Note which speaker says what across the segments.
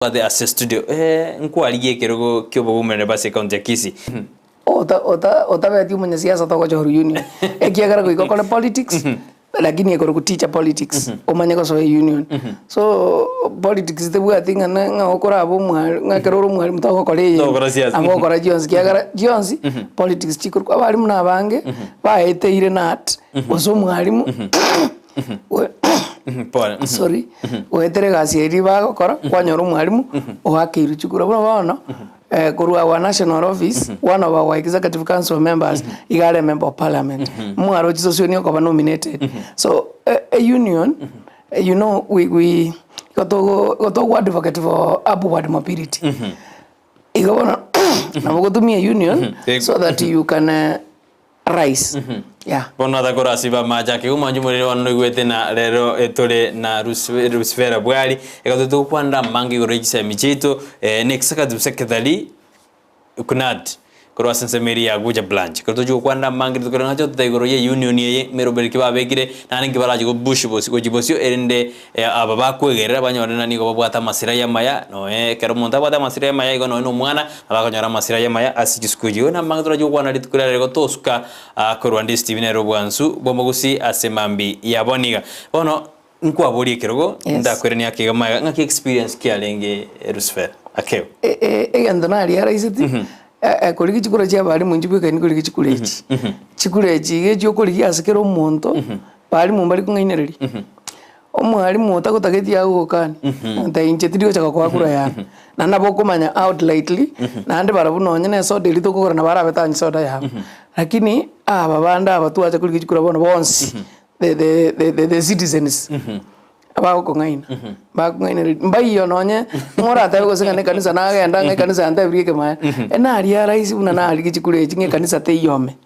Speaker 1: Ntobwate ase studio eh nkwarigia ekerogo ki'obogomereri base ekaunti ya Kisii.
Speaker 2: Ota ota otabeti omonyasiasa togochorwa union ekiagera goika okore politics lakini ekorokwa teacher politics omanye gosoa eunion. So politics tebwati ng'a na ng'a okorabe omwari ng'a ekero ore omwarimu togokora eye
Speaker 1: Togokora siasa.
Speaker 2: nabo ogokora chionsi ekiagera chionsi politics chikorokwa abarimu na abange baeteire nat gose omwarimu
Speaker 1: Pole.
Speaker 2: Sorry, goetera egasi eria bagokora, kwanyora omwalimu oakeirwe chikura. Buna bono, korwa our national office, one of our executive council members, iga are member of parliament. Mwaroche sosio okoba nominated. So, e union, you know, we we igo togo igo togo advocate for upward mobility. Igo bono, nabo ogotumia union so that you can rise yeah.
Speaker 1: Bono atakora ase b'amache ake omwancho morere bono noigwete na rero etore na Rusifera bwari egatwe togokwanera amange igoro y'echisemi chiaito eh, na executive secretary KNUT korwa ase ensemo eria ya Gucha branch. Ekero tochia gokwanera amange rituko riria nache gototebia igoro ye union eye meroberi ki babekire naende nki barache go push bosio gochia bosio erinde aba bakwegerera banyore ng'a nigo babwate amasira y'amaya noe ekero omonto abwate amasira y'amaya igo nonya na omwana nabo akonyora amasira y'amaya ase chisukuru echi. Igo namang'ana torache gokwana rituko riria igo tosuka korwa Ndisi TV nere obwansu bw'omogusi ase mambia ya bono iga. Bono nkwaborie ekerogo
Speaker 2: Yes.
Speaker 1: ndakweranie ake iga magega ng'aki experience ki yarenge Lucifer akeo?
Speaker 2: Egento nariaraiseti korigia chikura chia abalimu inche bweka nikorigia chikura echi. Chikura echi iga echio okorigia ase kera omonto, balimu mbari kong'ainereria. Omwalimu otagotageti agogokania, ntebia inche tindi gocha gokoa kura yane. Naende nabo okomanya outlightly, naende barabwo nonye na esoda eria tokogora nabo arabe tanywa soda yabo. Lakini aba bande aba twacha korigia chikura bono bonsi, the the the the the citizens, abagokong'aina, bakong'ainereria mbaiyo nonye ng'a oratebe gose ng'a na ekanisa nagenda ng'a ekanisa yantebirie ekemaene, enaria rahisi buna narigia chikura echi ng'a ekanisa teiyo ime.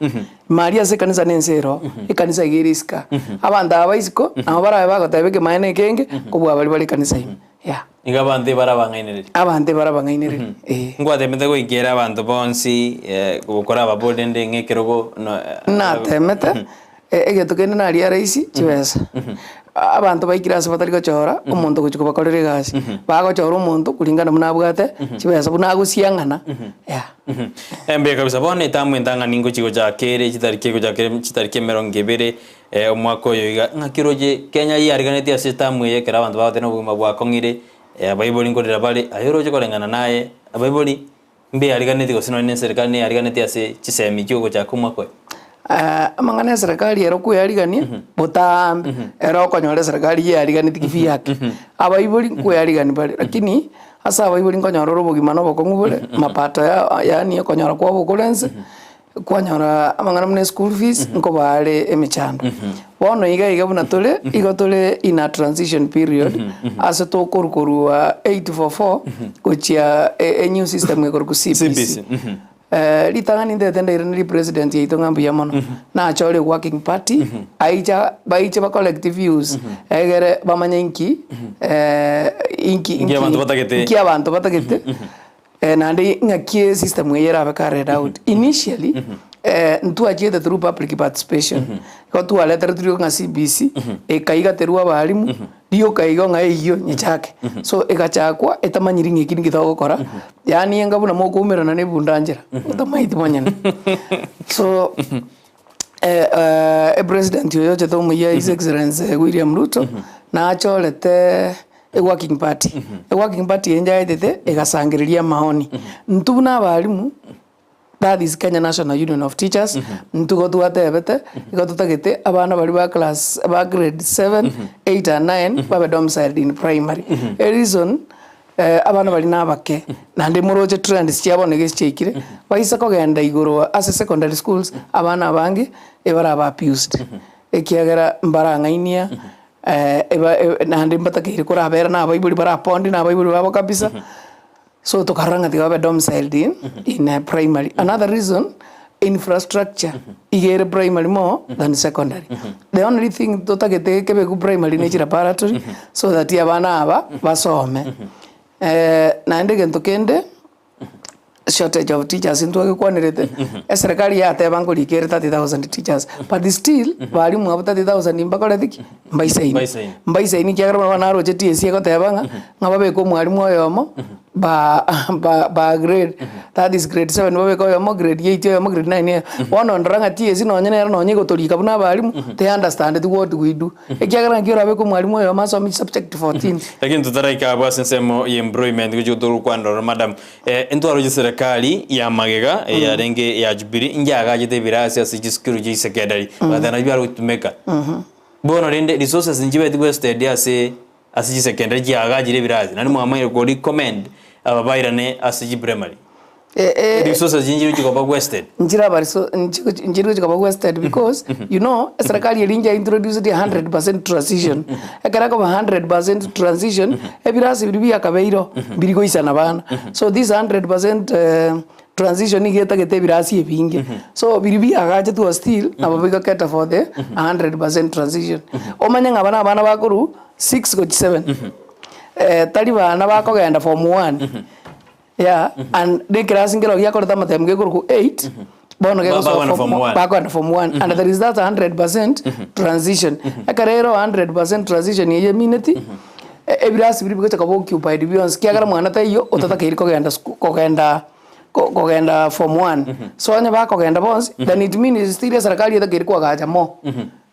Speaker 2: Ime aria ase ekanisa na ense ero, ekanisa iga ere isiko aa. Abanto aba ba isiko, nabo barabe bagoteba ekemaene ekenge, kobua baria bare ekanisa ime, yeah.
Speaker 1: Igo abanto ebare abang'ainereria.
Speaker 2: Abanto ebare abang'ainereria, eh.
Speaker 1: Ngwatemete goikera abanto bonsi, gokora ababori rende ng'a ekerogo no.
Speaker 2: Natemete, egento kende naria rahisi, chibesa. Abanto baikire ase batari gochora omonto ogochia kobakorera egasi, bagochora omonto kulingana buna abwate chibesa, buna agosiang'ana, yeah.
Speaker 1: Mbuya kabisa. Bono etamu entang'ani ngochia gochaka ere chitariki egochaka ere chitariki emerongo ebere omwaka oyo iga, ng'aki oroche Kenya yariganetie ase etamu eye ekero abanto bagoteba obogima bwakong'ire, abaibori nkorera bare, aye oroche koreng'ana naye, abaibori mbeyariganetie gose nonye na eserikari neyariganetie ase chisemi chiogochaka omwaka oyo?
Speaker 2: Amang'ana eserikari ero koyarigania botambe, ero okonyora eserikari yeyariganetie kivyake, abaibori nkoyarigani bare lakini ase abaibori nkonyora ore obogima na obokong'u bore, mapato ya yaani okonyora kwabo okore nse, kwanyora amang'ana buna eschool fees nkoba are emechando. Bono iga iga buna tore, igo tore in a transition period, ase tokorwa korwa 844 gochia e new system ekorokwa CBC.
Speaker 1: CBC.
Speaker 2: Ritang'ani ntete ndairanerie president yaito ng'a mbuya mono, nachore working party, aicha baiche ba collect views, egere bamanye inki inki
Speaker 1: Inki abanto batagete.
Speaker 2: inki abanto batagete, naende ng'aki esystem eye erabe carried out. Initially, ntwachiete through public participation, igo twareteretwe ng'a CBC, ekaigaterwa abalimu, Rioka igo ng'a eyio nyechake. So egachakwa etamanyiri ng'a eki ninki togokora, yaani enga buna mokoumerana na ebunda nchera, otamaeti monyene. So epresident oyo ochete omoyia His Excellency William Ruto, nachorete eworking party. Eworking party eye nchaetete egasangereria amaoni. Intwe buna abalimu. That is Kenya National Union of Teachers, intwe igo twatebete, igo totagete abana baria ba class ba grade 7, 8 and 9 babe domiciled in primary. E reason, abana baria na abake, naende moroche trends chia bono iga ase chiaikire, baise kogenda igoro ase secondary schools, abana abange ebarabe abused, ekiagera mbarang'ainia, eba naende mbatakeire korabera na abaibori barapondi na abaibori babo kabisa. So tokarora ng'a tiga babe domiciled in, in a primary. Another reason, infrastructure iga ere primary more than secondary. The only thing totagete kebeku primary ne chilaboratory so that abana aba basome. Naende egento kende, Shortage of teachers ntwagekwanerete, eserekari yateba nkorika ere 30,000 teachers, but still barimu abwo 30,000 mbakoreti ki? Mbaisaini.
Speaker 1: Mbaisaini.
Speaker 2: Mbaisaini ekiagera buna bono naroche TSC egoteba ng'a, ng'a babeke omwalimu oyomo ba ba ba grade, that is grade seven babeke oyomo grade eight oyomo grade nine oyomo. Bono ndora ng'a TSC nonye nere nonye egotorika buna abalimu, teunderstandeti what we do. Ekiagera naki orabeke omwalimu oyomo asome chisubject 14.
Speaker 1: Lakini totaraika abwo ase ensemo ya employment gochia togokwana ororo madam, Intwaroche serikali ya magega eyarenge ya Jubilee inchiagachete ebirasi ase chisukuru chia secondary bagateba nabio biare gotumeka. Bono rende resources nchibeti wasted ase ase chisecondary chiagachire ebirasi naende mwamaire ko recommend aba bairane ase chiprimary. Resources chinchire chikoba wasted.
Speaker 2: Nchiraba reso nchiri gochia koba wasted because you know eserekari eria inche introduced 100% transition. Ekero ekoba 100% transition, ebirasi biria biakabeireo mbiri goisana bana. So this 100% transition nigo etagete ebirasi ebinge. So biria biagachetwe still nabo bigo cater for the 100% transition. Omanye ng'a aba na abana bakorwa six gochia seven, tari bana bakogenda form one. Yeah, and na ekerasi nkero giakorete amatemu gekorokwa eight, bono
Speaker 1: Ba-
Speaker 2: gegosoa
Speaker 1: bagwenda
Speaker 2: form
Speaker 1: form one.
Speaker 2: bakoenda form one and there is that 100% transition. Ekero ero 100% transition eyio emineti, e- ebirasi biria bigocha koba occupied bionsi kiagera mwana taiyo otatakeiri kogenda sku kogenda ko- kogenda form one. So onye bakogenda bonsi, then it means still eserekari etakeiri koagacha more,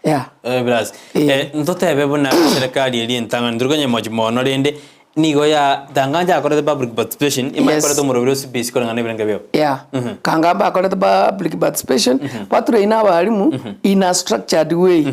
Speaker 2: yeah.
Speaker 1: Ebirasi.
Speaker 2: Eh.
Speaker 1: Ntotebe buna eserekari eria entang'ani ntori mochi mono rende Nigo ya tanga yakorete public participation,
Speaker 2: Yes.
Speaker 1: imakorete omorobiri o CBC koreng'ana na ebirengo biabo.
Speaker 2: Yeah. Kanga mbakorete public participation, batrain abalimu in a structured way.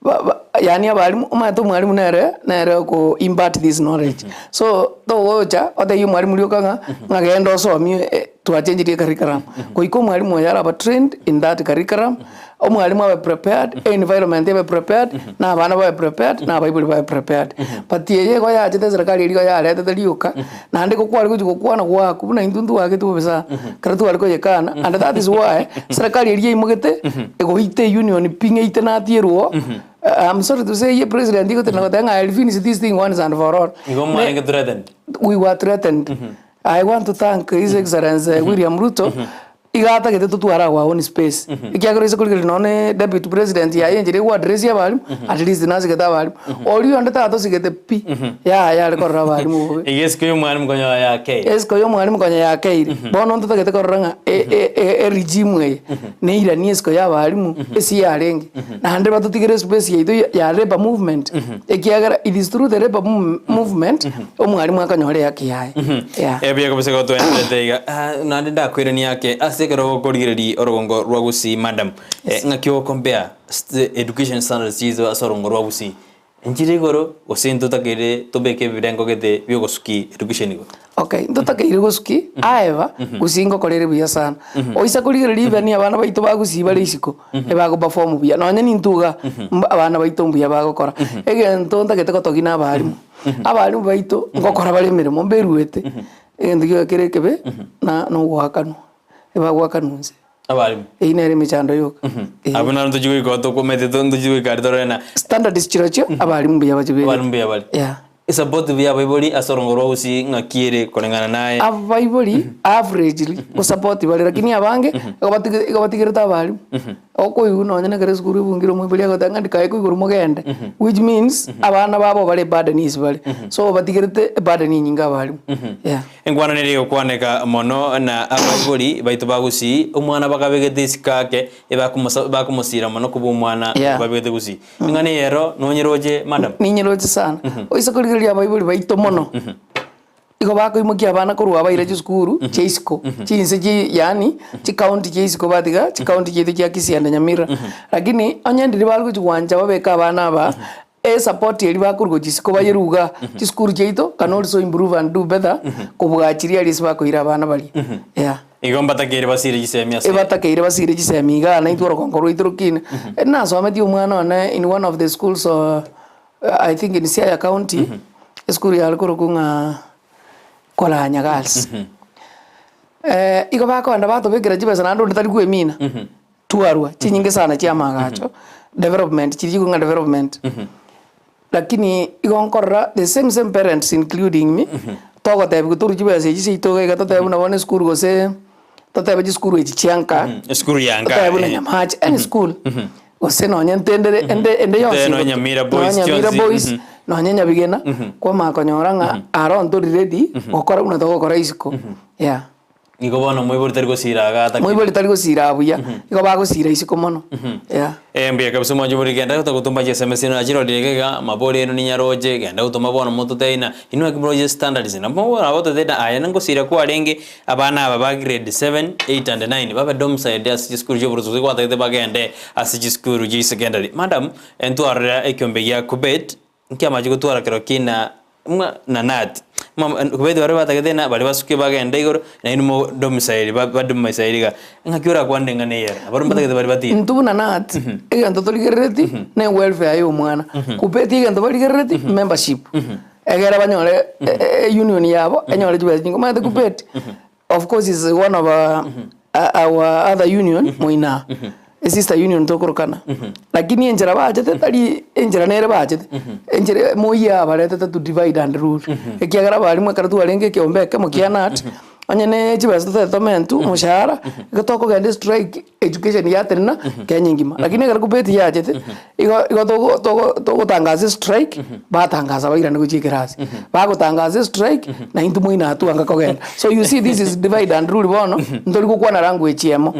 Speaker 2: Ba- ba- yaani abalimu, omanyete omwalimu nere, nere oko impart this knowledge. So, togocha otebie omwalimu rioka ng'a, ng'a genda osomie twachengirie ecurriculum. Goika omwalimu oyo araba trained in that curriculum, Omwalimu abe prepared, environment ebe prepared, na abana babe prepared, na abaibori babe prepared. But eye igo yachete eserekari eria igo yaretete rioka, naende igo kware gochia gokwana goakwa buna intwe ntwagete bobe sana, ekero tware koyekana, and that is why, eserekari eria yaimogete, egoita eunion pi ng'eite natierwe oo, I'm sorry to say president igotenena goteba ng'a I will finish this thing once and for all.
Speaker 1: Igo mwarenge threatened.
Speaker 2: We were threatened. I want to thank His Excellency William Ruto, Iga atagete totware our own space, ekiagera oise korigereria nonya ne deputy president yaye enchera ego address abalimu, at least nasigete abalimu. Oria onde tatosigete pi, yaya are korora abalimu bobe.
Speaker 1: Iga esiko ya omwalimu konya yakeire.
Speaker 2: Esiko ya omwalimu konya yakeire. Bono ntotagete korora ng'a e- e- e- eregime eye, neiranie esiko ya abalimu ase yarenge. Naende batotigere espace yaito ya ya labour movement, ekiagera it is through the labour movement, omwalimu akanyora ehaki yaye. Yeah.
Speaker 1: Ebuya kabisa igo twenderete iga. Ah, naende ndakoirania ake ase ekero okorigereria orogongo rwa Gusii madam, eh, ng'aki ogocompare st- education standards chiaito ase orogongo rwa Gusii, nchire igoro gose ntotakeire tobeke ebirengo gete biogosuki education igo?
Speaker 2: Okay, ntotakeire gosuki, however, Gusii ngokora ere buya sana. Oise korigereria even abana baito ba Gusii bare isiko, ebago perform buya, nonye nintwe iga, mb- abana baito mbuya bagokora. Egento ntagete gotogia na abalimu, abalimu baito ngokora bare emeremo mberuete, egento kiaye kere ekebe, na nogoakanwa, ebagoakanwa inse.
Speaker 1: Abalimu.
Speaker 2: Eyio nere emechando yoka. Eh.
Speaker 1: Abwo naro ntochia goika tokomete ntochia goika aria torore na
Speaker 2: Standards chirochio, abalimu mbuya bachibegete.
Speaker 1: abalimu mbuya bare.
Speaker 2: Yeah.
Speaker 1: Esupport buya abaibori ase orongo rwa gusii ng'aki ere koreng'ana naye.
Speaker 2: Abaibori averagely gosupport bare lakini abange igo batige igo batigerete abalimu. Okoigwa nonye na ekero esukuru ebungire omoibori agoteba ng'a ndikae koigoro mogende, which means abana babo bare eburden ase bare. So batigerete eburden enyinge abalimu, yeah.
Speaker 1: Enkwana nere egokwaneka mono na abaibori baito ba gusii, omwana bakabegete isiko ake ebakomosa bakomosira mono kobua omwana
Speaker 2: Yeah.
Speaker 1: babegete gusii. Eng'ana eye ero nonyeroche madam?
Speaker 2: Ninyeroche sana. Oise korigereria abaibori baito mono, igo bakoimokia abana korwa abaire chisukuru chia isiko, chinse chi yaani chicounty chia isiko batiga chicounty chiaito chia Kisii and Nyamira. Lakini onye ndiri bare gochi gwancha babeke abana aba, esupport eria bakorwa gochia isiko bayerwe igaa, chisukuru chiaito can also improve and do better kobua chiria aria ase bakoira abana baria, yeah.
Speaker 1: Igo mbatakeire basire chisemi ase.
Speaker 2: Ebatakeire basire chisemi igaa naintwe orogongo rwaito rokine. Nasometie omwana one in one of the schools I think in Siaya county, esukuru yare korokwa ng'a Koranya Girls. Igo bakoenda batobekera chibesa naende onde tari kwemina, twarwa chinyinge sana chia amagacho, development chiria chikong'a development. Lakini igo nkorora the same same parents including me, togotebiwa torwe chibesa echi chiaito iga iga totebe buna bono esukuru gose. Totebe chisukuru echi chia nka,
Speaker 1: Esukuru ya nka,
Speaker 2: totebe buna
Speaker 1: eh.
Speaker 2: Nyamache, any school, gose nonye ntendere ende ende yonsi
Speaker 1: Totebe nonye Nyamira Boys,
Speaker 2: nonye Nyamira
Speaker 1: chionsi,
Speaker 2: Boys,
Speaker 1: mhm.
Speaker 2: nonye Nyabigena, kwamanya konyora ng'a aro ntori ready gokora buna togokora isiko, yeah.
Speaker 1: Igo bono moibori tari gosira iga atakire.
Speaker 2: Moibori tari gosira buya, igo bagosira isiko mono, yeah.
Speaker 1: Eh, mbuya kabisa omwancho bori genda gotagotoma chisemi chino nachirorire iga iga mabori eno ninyaroche genda gotoma bono mototebie na inwe naki moroche standards nabo nabo ototebie na aye ngosira kwarenge abana aba ba grade 7, 8 and 9 babe domiciled ase chisukuru chia oborusu gose gwatagete bagende ase chisukuru chia secondary. Madam, entwarorera ekiombe gia Kuppet Nkiamache gotwara kero kina ng'a na nati. Kuppet baria batagete ng'a baria basuke bagende igoro, nainwe mo domicile ba domicile iga. Ng'aki orakwane eng'ana eye ere? Abarwa mbatagete baria batire.
Speaker 2: Intwe buna nati, egento torigerereti ne welfare ya omwana. Kuppet egento barigerereti, membership. Egere banyore e union yabo, enyore chibesa chinke. Omanyete Kuppet, of course is one of our other union moino aa, esister union tokorokana. Lakini enchera bachete tari enchera nere bachete, enchera moi abaretete to divide and rule. Ekiagera abalimu ekero twarenge ekeombe ekemo kia KNUT, onye ne chibesa totagete tomentwe omoshahara, igo tokogenda estrike education yatenena Kenya engima. Lakini ekero Kuppet yachete, igo igo togo togo togotangasa estrike, batangasa bairane gochia ekerasi, bagotangasa estrike, na intwe moino aa twanga kogenda. So you see this is divide and rule bono, ntori gokwana language emo,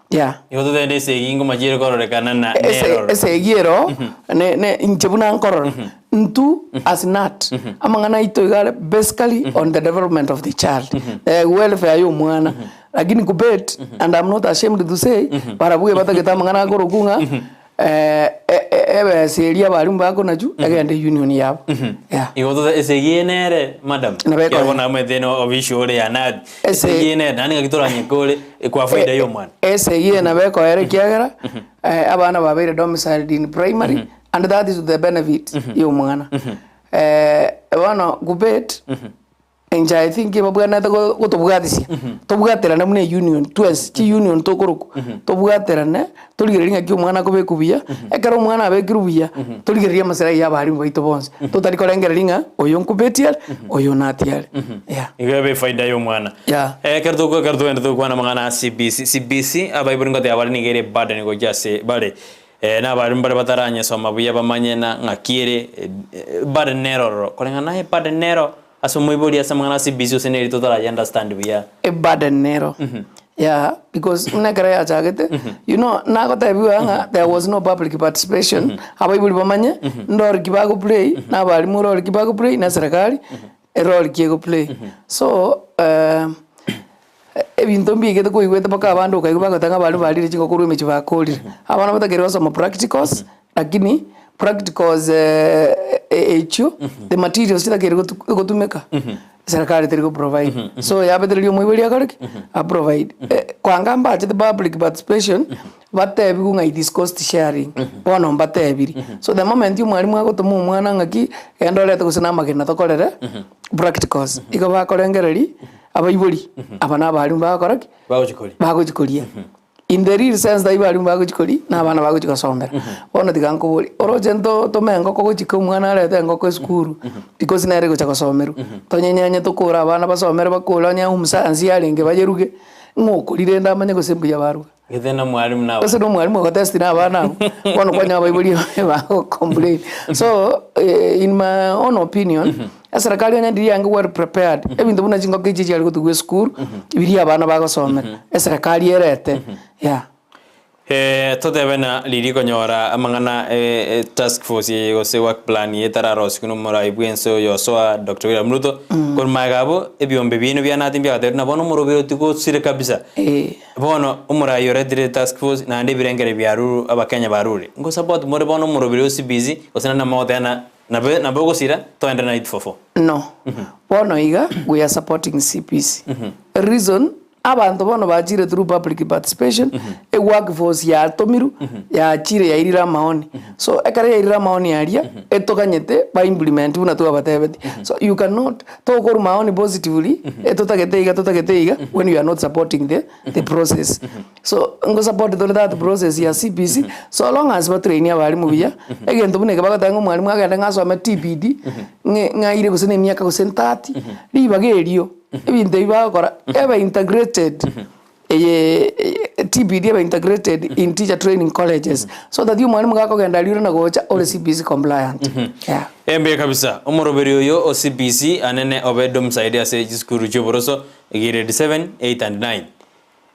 Speaker 2: yeah.
Speaker 1: Igo totagete esegi ngoma chiere kororekana na
Speaker 2: Ese
Speaker 1: neroro.
Speaker 2: esegi ero, ne ne inche buna nkorora, intwe as KNUT, amang'ana aito iga are basically on the development of the child, the welfare ya omwana. Lakini Kuppet, and I'm not ashamed to say, barabwo ebatagete amang'ana akorokwa ng'a ebesa eria abalimu bakonachwa egende union yabo. Yeah.
Speaker 1: Igo tote esegi eye nere madam.
Speaker 2: Nabo ekoe.
Speaker 1: Ekiagera bono amaete no obisho ore ya nadi.
Speaker 2: Ese-
Speaker 1: Esegi eye nere naende ng'aki toranyekore kwa faida ya omwana.
Speaker 2: Esegi eye nabo ekoera ekiagera abana babeire domiciled in primary and that is to the benefit ya omwana. Bono Kuppet Inche I think babwenerete gotobwatisia, tobwaterane buna eunion twensi, chiunion tokorokwa, tobwaterane torigererie ng'aki omwana akobekwa buya, ekero omwana abekirwe buya, torigererie amasirayi ya abalimu baito bonsi, totari korengereria ng'a oyo nkubetie are, oyo natie are, yeah.
Speaker 1: Igo ebe efaida ya omwana.
Speaker 2: Yeah.
Speaker 1: Ekero toko ekero togenda togokwana amang'ana a CBC, CBC abaibori ngoteba bare nigo ere eburden gochia ase bare. Na abaremi baria bataranyesoma buya bamanye na ng'aki ere eburden nero ororo. Koreng'ana naye eburden nero ase omoibori ase amang'ana a CBC gose neri totaraye understand buya.
Speaker 2: Eburden nero yeah because buna ekero yachagete you know nagotebiwa ng'a there was no public participation abaibori bamanye ndori ki bago play na abalimu rori ki bago play na eserekari erori ki ego play so Ebinto mbiigete koigwete mpaka abande okaigwa bagoteba ng'a abaria barire chingoko korwa emechie bakorire. Abana batakeire gosoma practicals, lakini practicals echio the materials chitakeire gotu gotumeka, serikali teri go provide. So yabetereria omoibori akore ki? A provide. Kwanga mbachete public participation, batebiwe ng'a it is cost sharing, bono mbatebiri. So the moment omwalimu agotoma omwana ng'aki, genda orete gose na amagena tokorere practicals, igo bakorengereria. Abaibori aba na abalimu bagokora ki?
Speaker 1: Bagochia koria.
Speaker 2: Bagochia koria. In the real sense tari balimu bagochia koria, na abana bagochia gosomera. Bono tiga nkoborie, oroche nto tome engoko gochia ka omwana arete engoko esukuru, because nere egocha gosomerwa. Tonyenyenye tokore abana basomere bakore onye home science yarenge bayeruge, ng'o okori rende amanye gose mbuya baruga.
Speaker 1: Gete na mwalimu na
Speaker 2: Gose
Speaker 1: abana.
Speaker 2: na omwalimu ogotest na abana abwo, bono kwanyora abaibori bago complain. So in my own opinion, eserekari onye ndiri yange well prepared, ebinto buna chingoko echi chiare gotugwa esukuru, biria abana bagosomera, eserekari erete, yeah.
Speaker 1: Totebe na riria konyora amang'ana task force eye gose work plan eye etararosiwa na omorai bwense oyo osoa Doctor William Ruto, korwa magega abwo ebiombe biaino bianati mbiagatebirie buna bono omorobio oyo tigosire kabisa. Bono omorai oretire task force naende ebirengere biaruru abakenya barure. Ngo support more bono omorobiri o CBC gose naende namogoteba na nabe nabe ogosira toende na 844.
Speaker 2: No. Bono iga we are supporting CBC. Reason abanto bono bachire through public participation, e workforce yatomirwe, yachire yairire amaoni. So ekero yairire amaoni aria, etoganyete ba implement buna twabatebetie. So you cannot tokorwa maoni positively, etotagete iga totagete iga, when you are not supporting the the process. So ngo support tore that process ya CBC, so long as ba train abalimu buya, egento buna eke bagoteba ng'a omwalimu agende ng'a asome TPD, ng'e ng'aire gose na emiaka gose 30, ribaga erio, ebinto ebi bagokora, ebe integrated. Eye TPD ebe integrated in teacher training colleges so that omwalimu gakogenda aria ore na gocha ore CBC compliant. Yeah.
Speaker 1: Embuya kabisa. Omoroberi oyo o CBC anene obe domiciled ase chisukuru chi'oboroso grade 7, 8 and 9.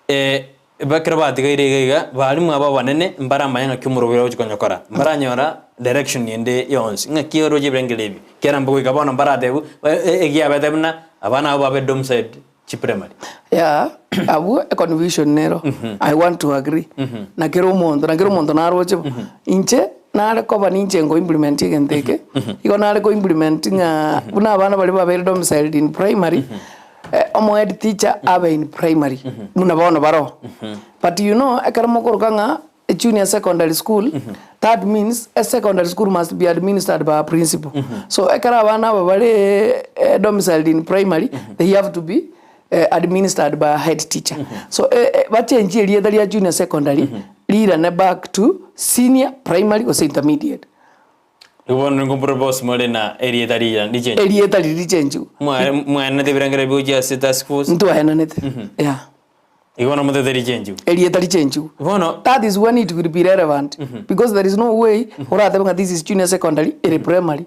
Speaker 1: Eh, ekero batigaire iga iga, barimu aba abanene mbaramanye ng'aki omoroberi ogochia konyokora. Mbaranyora direction ende yonsi. Ng'aki oroche ebirengero ebi. Ekiagera mbogoika bono mbaratebiwe, egiabete buna abana abwo babe domiciled chiprimary.
Speaker 2: Yeah, abwo econfusion nero. I want to agree. Na kera omonto, na kera omonto naroche bo. Inche, nare koba ninche nko implement egento eke, igo nare ko implement ng'a buna abana baria babeire domiciled in primary, omo head teacher abe in primary, buna bono baroo. But you know, ekero mokoroka ng'a junior secondary school, that means a secondary school must be administered by a principal. So ekero abana aba bare domiciled in primary, they have to be administered by a head teacher. So bachenchie erieta ria junior secondary, rirane back to senior, primary gose intermediate.
Speaker 1: Igo bono nigo mopropose more na erieta riria richenchwe.
Speaker 2: Erieta riria richenchwe.
Speaker 1: Mwaenanete ebirengererio bigochia ase task force.
Speaker 2: Ntwaenanete, yeah.
Speaker 1: Igo bono motete richenchwe.
Speaker 2: Erieta richenchwe.
Speaker 1: Bono
Speaker 2: That is when it will be relevant because there is no way oratebe ng'a this is junior secondary ere primary.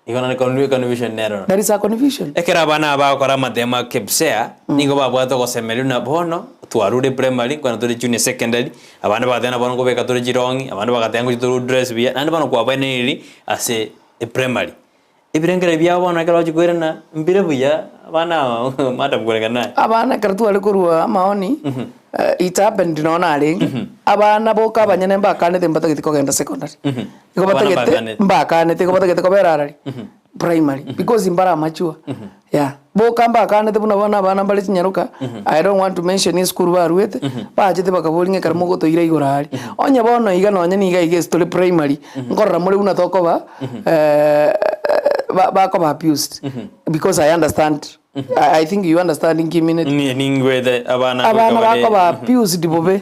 Speaker 1: Igo nonye confusion nero.
Speaker 2: There is a confusion.
Speaker 1: Ekero abana aba bagokora amatemo a KPSEA, nigo babwate ogosemeria buna bono twarure primary nkwana tore junior secondary, abande bagateba buna bono nkobeka tore chirong'i, abande bagateba ngochi tore dress buya, naende bono kwabaeneiri ase eprimary. Ebirengererio biabo bono ekero bagochia koirana mbire buya abana aba madam koreng'ana naye.
Speaker 2: Abana ekero tware korwa amaoni, it happened nonya narenge, abana boka abanyene mbakanete mbatageti kogenda secondary. Igo
Speaker 1: Abana
Speaker 2: batagete
Speaker 1: mbakanete.
Speaker 2: mbakanete igo batagete kobera arari primary because mbare amature yeah. Boka mbakanete buna bono abana mbare chinyaroka, I don't want to mention esukuru baruete, bachete bakaboria ng'a ekero mogotoira igoro aria. Onye bono iga nonye niga iga ase tore primary, nkorora more buna tokoba ba- bakoba abused because I understand, I I think you understand nkimineti.
Speaker 1: Ni- ningwete abana
Speaker 2: Abana
Speaker 1: goika bare-
Speaker 2: bakoba abused bobe.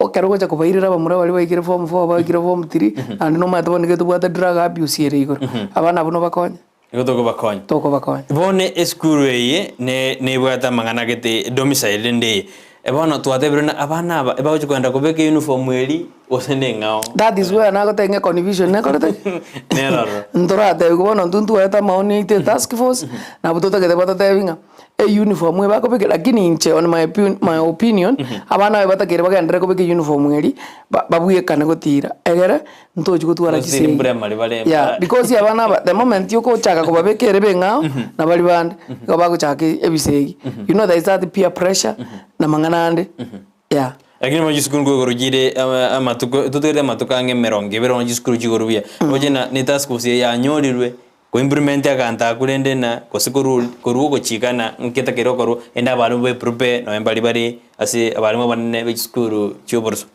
Speaker 2: Ekero ogocha kobairera abamura baria baikire form four, baikire form three, naende nomanyete bono nigo tobwate drug abuse ere igoro. Abana abwo nobakonye?
Speaker 1: Nigo tokobakonya.
Speaker 2: Tokobakonya.
Speaker 1: Bono esukuru eye ne nebwate amang'ana gete domicile rende eye. Bono twatebire buna abana aba ebagochi kogenda kobeka uniform eria gose neng'ao.
Speaker 2: That is where nagotebia ng'a econfusion nekorete ki?
Speaker 1: Nere ororo.
Speaker 2: Ntoratebiwa bono intwe ntwaete amaoni aito etask force, nabo totagete batotebi ng'a Euniform eye bakobeka lakini inche on my my opinion, abana baye batakeire bagenderere kobeka euniform eria, ba babwekane gotira, egere ntochi gotwara
Speaker 1: Gose
Speaker 2: chisegi.
Speaker 1: primary bare
Speaker 2: Yeah, because abana aba the moment okochaka kobabeka ere beng'ao, na baria bande, nigo bagochaka ebisegi. You know there is that peer pressure, na amang'ana ande, yeah.
Speaker 1: Lakini bono chisukuru nkoigoro chire ama- amatuko totwere amatuko ang'e emerongo ebere bono chisukuru chigoro buya. Oche na ne task force eye yanyorirwe, ko implement aganto akwo rende na gose korwa korwa ogochikana nketakere okorwa ende abarimu ba eprepare nonye mbari bare ase abarimu abanene be chisukuru chia oboroso.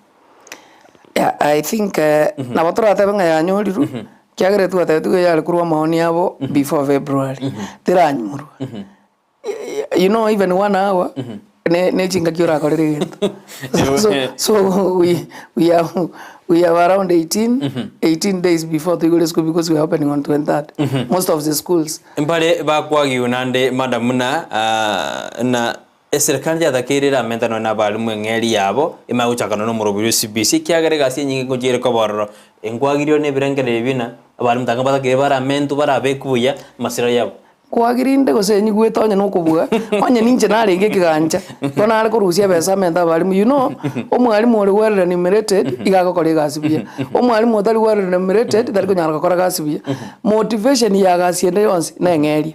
Speaker 2: Yeah, I think nabo toratebe ng'a yanyorirwe, ekiagera etwatebete iga yare korwa amaoni abo before February, teranyorwa. You know even one hour ne ne chingaki orakorere egento. So so we we have we have around 18 18 days before toigore school because we are opening on 23rd most of the schools.
Speaker 1: Mbare bakwagiwe naende madam buna na eserekari yatakeire eramente nonya na abalimu eng'eri yabo emanye gochaka nonya na omorobori o CBC ekiagera egasi enyinge ngochia ere koba ororo. Nkwagirio na ebirengererio ebi buna abalimu tanga batakeire baramentwe barabekwe buya amasira yabo.
Speaker 2: Kwagirinde gose nyigwete onye nokobua, onye ninche narenge ekegancha, igo nare korusia ebesa amente abalimu. You know, omwalimu ore well remunerated, iga agokora egasi buya. Omwalimu otari well remunerated, tari konyara gokora gasi buya. Motivation ya gasi ende yonsi, na eng'eria.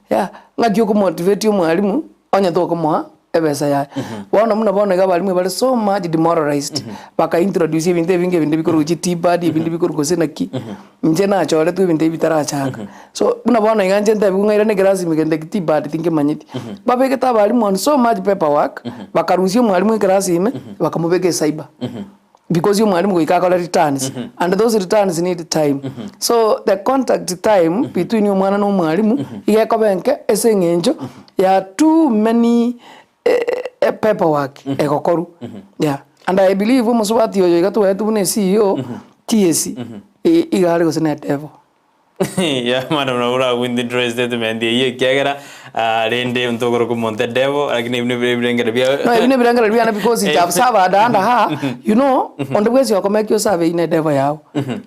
Speaker 2: Yeah, ng'aki okomotivate omwalimu, onye tokomoa ebesa yaye. Bono buna bono iga abalimu bare so much demoralized, baka introduce ebinto ebinge ebinde bikorwa chitibadi, ebinde bikorwa gose naki, inche nachoretwe ebinto ebi bitarachaka. So buna bono iga inche ntebiwe ng'a irane ekerasi ime gento eki tibadi tinkemanyeti. Babegete abalimu on so much paper work, bakarusia omwalimu ekerasi ime, bakamobeka ecyber. Because omwalimu goika akore returns, and those returns need time. So the contact time between omwana na omwalimu, iga ekoba enke ase eng'encho ya too many paper work egokorwa. Yeah. And I believe omosubati oyo iga twaetwe buna e CEO, TSC, iga are gose na edevil.
Speaker 1: Yeah, madam nabo ora withdraw statement eyio ekiagera ah, rende ntokoroka omonto edebo lakini ebi nebi ebirengero bia
Speaker 2: No, ebi nebirengero biane because it have served under her, you know, onde bwensi okomeki osave ine edebo yao.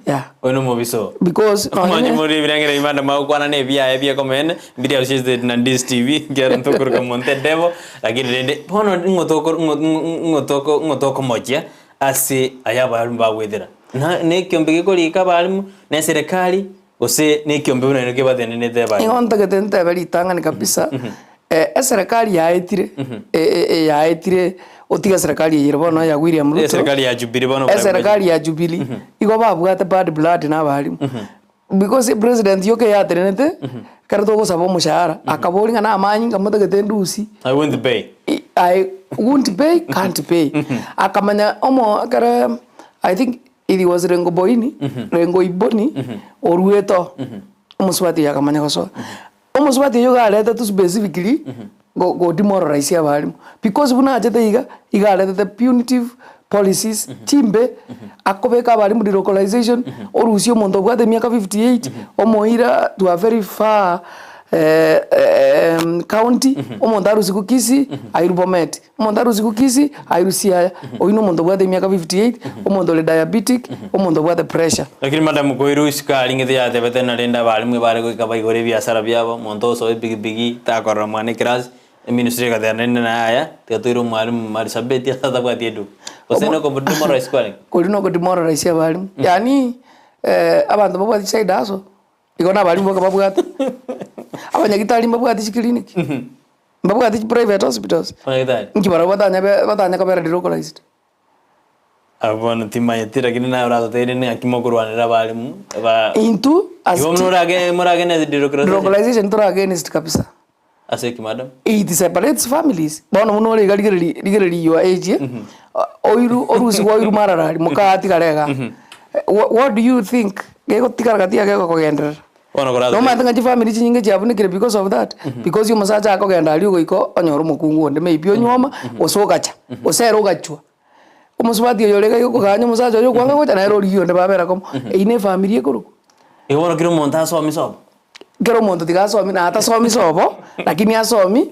Speaker 2: Yeah.
Speaker 1: Oyo nomobiso.
Speaker 2: Because nonye
Speaker 1: Mwanche
Speaker 2: ne-
Speaker 1: more ebirengero ebi madam agokwana na ebiaye biekomene mbiri associated na Ndisi TV ekiagera ntokoroka omonto edebo lakini rende bono ng'o toko ng'o ng'o toko ng'o tokomochia ase aya abalimu bagwetera. Na nekiombe gekorika abalimu, na eserekari, gose nekiombe buna inwe kebatenenete abalimu.
Speaker 2: Nigo ntagete ntebe ritang'ani kabisa, eserekari yaetire, yaetire otige eserekari eye ere bono ya William Ruto,
Speaker 1: Eserekari ya Jubilee bono
Speaker 2: eserekari ya Jubilee, igo babwate bad blood na abalimu. Because epresident yoka eyatenenete, ekero togosaba omoshahara, akaboria ng'a namanyinga motagete ndusie.
Speaker 1: I won't pay.
Speaker 2: I won't pay, can't pay. Akamanya omo ekero I think it was Rengo Boini, Rengo Iboni, oruete oo, omosubati oyo akamanya gosoa. Omosubati oyio iga aretetwe specifically go go demoralize abalimu because buna achete iga, iga aretete punitive policies chimbe, akobeka abalimu delocalization, orusie omonto obwate emiaka 58, omoira to a very far county, omonto arusiwe Kisii airwe Bomet, omonto arusiwe Kisii airwe Siaya, oyio na omonto obwate emiaka 58, omonto ore diabetic, omonto obwate pressure.
Speaker 1: Lakini madam koirwe isiko aria ng'ete yatebete narende abalimu ebare goika baigore ebiasara biabo, omonto osoa epikipiki takorora mwana eclass, eministry egateba naende naye aya, tiga toire omwalimu Marsabit ase atabwati eduka. Gose
Speaker 2: Omo-
Speaker 1: noko demoralize kwarenge?
Speaker 2: Koria noko demoralize abalimu, yaani abanto babwate side hustle. Igo nabarimu boka babwate. Abanyagitari mbabwate chiclinic, mbabwate chiprivate hospitals.
Speaker 1: Abanyagitari?
Speaker 2: Inki barabwo batanya batanya kobera delocalized?
Speaker 1: Abwo bono timanyeti lakini naye oratotebirie ng'aki mokorwanera abarimu ba
Speaker 2: Intwe as
Speaker 1: Igo morage moragene delocalization?
Speaker 2: Delocalization tore against kabisa.
Speaker 1: Ase ki madam?
Speaker 2: It separates families. Bono buna ore iga rigereria rigereria your age eh, oiru orusigwe oiru mararari mokatigara igaa. What do you think gegotigara gati yake gekogenderera?
Speaker 1: Bono koratotebi.
Speaker 2: Nomanyete ng'a chifamiri chinyinge chiabunekire because of that, because omosacha akogenda aria ogoika onyore omokungu onde maybe onyuoma, gose ogacha, gose ere ogachwa. Omosubati oyo ore iga okoganya omosacha oyo okwanga gocha nere origia onde babera komo. Eyio ne efamiri ekorokwa.
Speaker 1: Igo bono kera omonto asome sobo.
Speaker 2: Kera omonto tiga asomi na atasomi sobo, lakini asomi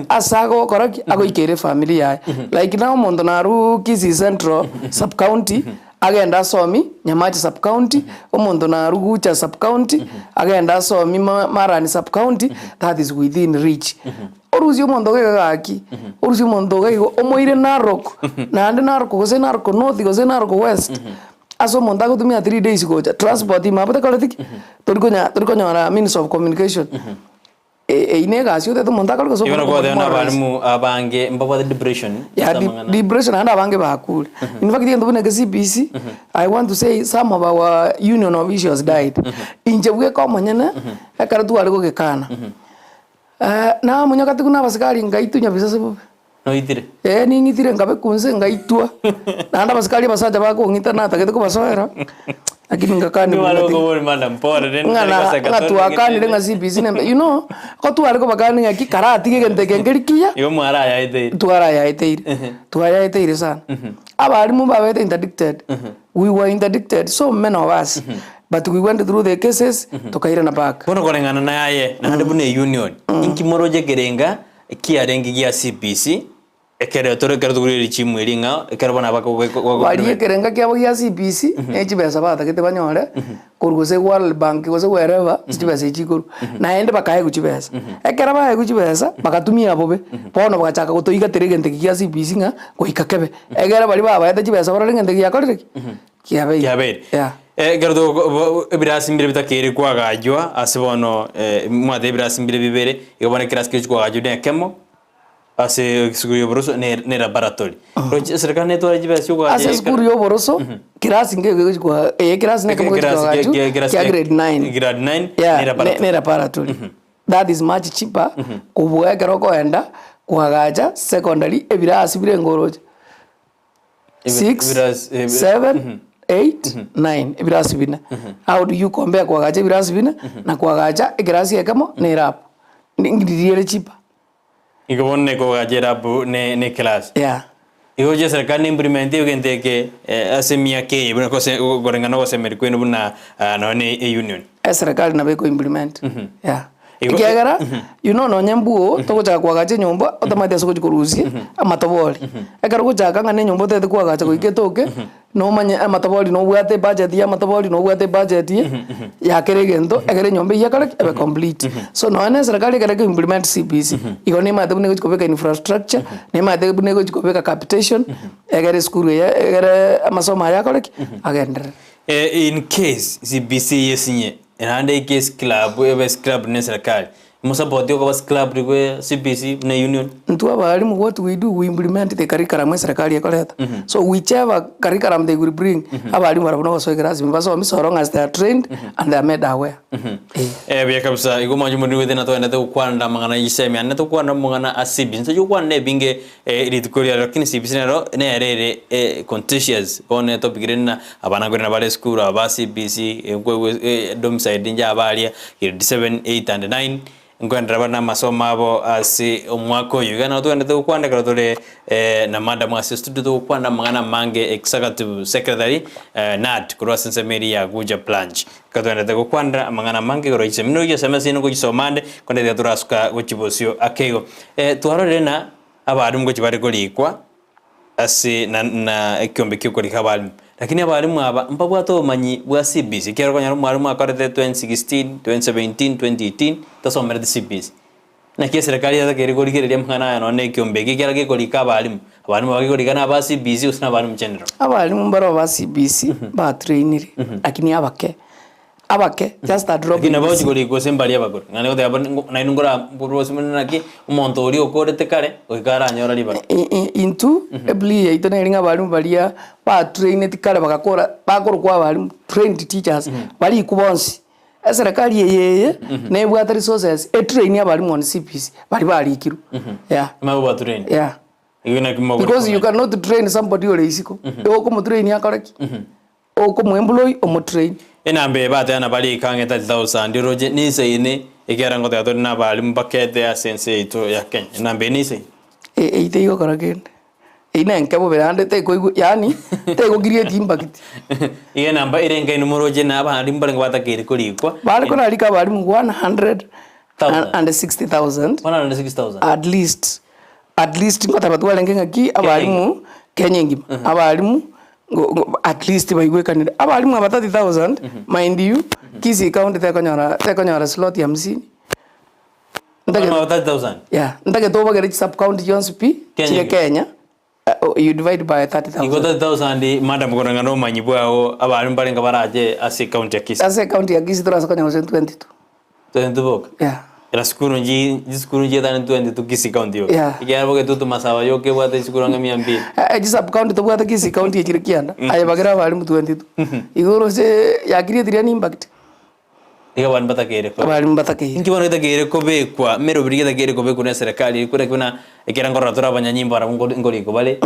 Speaker 2: ase agokora ki? Agoikera efamiri yaye. Like now omonto naruu Kisii Central sub county, agende asomi Nyamache sub county, omonto naruu Gucha sub county, agende asomi Marani sub county, that is within reach. Orusie omonto iga iga gaki, orusie omonto iga igo, omoire Narok, naende Narok gose Narok North gose Narok West, Ase omonto agotumia 3 days gocha, transport ime abwo tekoreti ki? Tori konya tori konyora means of communication. Eyio na egasi otagete omonto akore gose
Speaker 1: Igo
Speaker 2: omonto
Speaker 1: nabo
Speaker 2: omonto
Speaker 1: abarimu abange mbabwate depression
Speaker 2: Yeah,
Speaker 1: ase amang'ana.
Speaker 2: depression naende abange bakure. In fact egento buna eke CBC, I want to say some of our union officials died. Inche bweka omonyene, ekero tware gogekana, namonyoka na abasikari ngaitunya bisase bobe.
Speaker 1: Noitire?
Speaker 2: Ee ning'itire nkabekwa inse ngaitwa, naende abasikari abasacha bakong'ita natagete kobasoera, lakini ngakani
Speaker 1: Nigo bare
Speaker 2: buna
Speaker 1: gokobori madam pore rende
Speaker 2: ng'a
Speaker 1: tari
Speaker 2: na
Speaker 1: goseka
Speaker 2: ng'a
Speaker 1: tore
Speaker 2: twakanire ng'a CBC nembe you know, ko tware kobakani ng'aki karatige egento eke nkeri kiya,
Speaker 1: Igo mwarayaeteire.
Speaker 2: twarayaeteire, twayaeteire sana. Abalimu mbabete interdicted, we were interdicted so many of us, but we went through the cases, tokairana back.
Speaker 1: Bono koreng'ana naye, naende buna eunion, inki moroche kerenga Ekiarenge gia CBC, ekero tore ekero tokorigereria chimwe ring'ao, ekero bono abako
Speaker 2: Baria ekerenga kiabo gia CBC, ne chibesa batagete banyore, korwa gose World Bank gose wherever, ase chibesa echi chikorwa. Naende bakaegwa chibesa. Ekero baegwa chibesa, bagatumia bobe, bono bagachaka gotoigatera egento eke gia CBC ng'a goika kebe. Egere baria babaete chibesa barore ng'a egento eke giakorire ki? Kiabeire.
Speaker 1: Kiabeire.
Speaker 2: Yeah.
Speaker 1: Ekero toko bo ebirasi mbire bitakeire kwagachwa ase bono mwate ebirasi mbire bibere, igo bono ekerasi kegochi kwagachwa na ekemo, ase esukuru ya oboroso ne ne laboratory. Roche eserekari netware chibesa chia okoagacha
Speaker 2: Ase esukuru ya oboroso, kerasi nkeigo kegochi kwa eh ekerasi na ekemo kegochi kwagachwa, kia grade nine.
Speaker 1: Grade nine,
Speaker 2: Yeah,
Speaker 1: ne laboratory.
Speaker 2: ne laboratory. That is much cheaper kobua ekero okoenda kwagacha secondary ebirasi bire ngoroche. 6, 7, 8, 9 ebirasi bine. How do you compare koagacha ebirasi bine na koagacha ekerasi ekemo na erap? Ndiri ere cheaper.
Speaker 1: Igo bono ne koagacha erap ne ne eclass.
Speaker 2: Yeah.
Speaker 1: Igo gochia eserekari ne implement egento eke ase emiaka eye buna gose koreng'ana na ogosemeria kwenu buna nonya ne eunion.
Speaker 2: Eserekari nabo eko implement, yeah.
Speaker 1: Igo-
Speaker 2: Ekiagera, you know nonye mbuo, togochaka koagacha enyomba, otamanyeti ase ogochia korusia amatobori. Ekero ogochaka ng'a na enyomba otagete koagacha goika etoke, nomanye amatobori nobwate ebudget ya amatobori, nobwate ebudget ya kera egento, ekero enyomba eywo ekore ki? Ebe complete. So nonye na eserekari ekero eko implement CBC, igo nemanyete buna egochi kobeka infrastructure, nemanyete buna egochi kobeka capitation, egere esukuru eye egere amasomo aya akore ki? Agenderere.
Speaker 1: In case CBC yesinye naende eke esclub ebe esclub ne eserekari, mosapotie okoba sclubbed gwe CBC buna eunion?
Speaker 2: Intwe abalimu what we do we implement the curriculum eserekari ekoreta. So whichever curriculum they will bring, abalimu barabwo nogosoa ekerasi ime basome so long as they are trained and they are made aware. Eh.
Speaker 1: Eh, buya kabisa igo mwanche morigwete na togenderete gokwanera amang'ana ya chisemi ane tokwanera amang'ana a CBC ntochi gokwana ebinge eh, rituko riarero lakini CBC nero nere ere eh, contentious bono etopic rende na abana korende bare esukuru aba ba CBC nkoigwa eh, domicide inche abaria grade 7, 8 and 9 nkoenderera bare na amasomo abo ase omwaka oyo. Iga nabo togenderete gokwana ekero tore na madam ase estudio togokwana amang'ana amange executive secretary KNUT korwa ase ensemo eria ya Guja branch. Ekero togenderete gokwanera amang'ana amange igoro ya chisemi nigo chisemi ase ngochisomaa ande korende tiga torasuka gochia bosio ake igo. Twarorire ng'a abalimu ngochia bare korikwa ase na na ekiombe kia okorika abalimu, lakini abalimu aba mbabwate obomanyi bwa CBC ekiagera okonyora omwalimu akorete 2016, 2017, 2018 tasomereti CBC. Naki eserekari yatakeire korigereria amang'ana aya nonya na ekiombe eke ekiagera gekorika abalimu, abalimu aba gekorika na aba CBC gose na abalimu general.
Speaker 2: Abalimu mbaro ba CBC batrainire lakini abake abake just a drop
Speaker 1: Lakini
Speaker 2: in
Speaker 1: nabo
Speaker 2: the sea.
Speaker 1: gochi korika gose mbaria abakoro, ng'a nigoteba bo ngo nainwe nkora mborwa ase naki omonto oria okorete kare goika aranyora ribaga.
Speaker 2: Intwe eplea yaito nere ng'a abalimu baria batraineti kare bagakora bakorokwa abalimu trained teachers barikwe bonsi. Eserekari eye eye nebwate resources etrain abalimu on CBC baria barikirwe yeah.
Speaker 1: Nabo batrain.
Speaker 2: Yeah.
Speaker 1: Igo naki mogokora
Speaker 2: Because you cannot train somebody ore isiko, okomotrain akore ki? Okomoemploy omotrain.
Speaker 1: Enamba eye bateba barike ang'e 30,000 oroche ninseine ekiagera ngoteba tore nabalimu bakete ase ense yaito ya Kenya. Enamba eye ninseine.
Speaker 2: Eyio teigokora kende, eyio nenke bobe naende tekoigwa yaani tego create impact.
Speaker 1: Iga enamba ere enkaino moroche na abalimu barenge batakeire korikwa.
Speaker 2: Bare korarika abalimu 160,000
Speaker 1: 160,000.
Speaker 2: at least at least ngoteba twarenge ng'aki abalimu Kenya engima, abalimu at least baigwekanire. Abalimu aba 30,000 mind you, Kisii county tekonyora tekonyora slot hamsini.
Speaker 1: Abalimu aba 30,000?
Speaker 2: Yeah, ntagete obagere chisub county chionsi pi
Speaker 1: Kenya
Speaker 2: chire
Speaker 1: engima.
Speaker 2: Kenya, you divide by 30,000.
Speaker 1: Igo 30,000 madam koreng'ana na obomanyi bwao abalimu barenge barache ase ecounty ya Kisii.
Speaker 2: Ase ecounty ya Kisii torase konya gose 22.
Speaker 1: 22 boka?
Speaker 2: Yeah.
Speaker 1: Era sukuru nchi chisukuru nchietane 22 Kisii county yoka.
Speaker 2: Yeah.
Speaker 1: Ekiagera bogetutu Masaba yoka ebwate chisukuru ang'e mia mbili.
Speaker 2: Eh, chisub county tobwate Kisii county echire kianda, aye bagere abalimu 22. Igo oroche ya create an impact.
Speaker 1: Iga abalimu batakeire ko.
Speaker 2: Abalimu batakeire.
Speaker 1: Inki bono getakeire kobekwa, emeroberi getakeire kobekwa na eserekari ekore buna ekero nkorora tore abanyanyimbo barabwo nkori nkorikwa bare,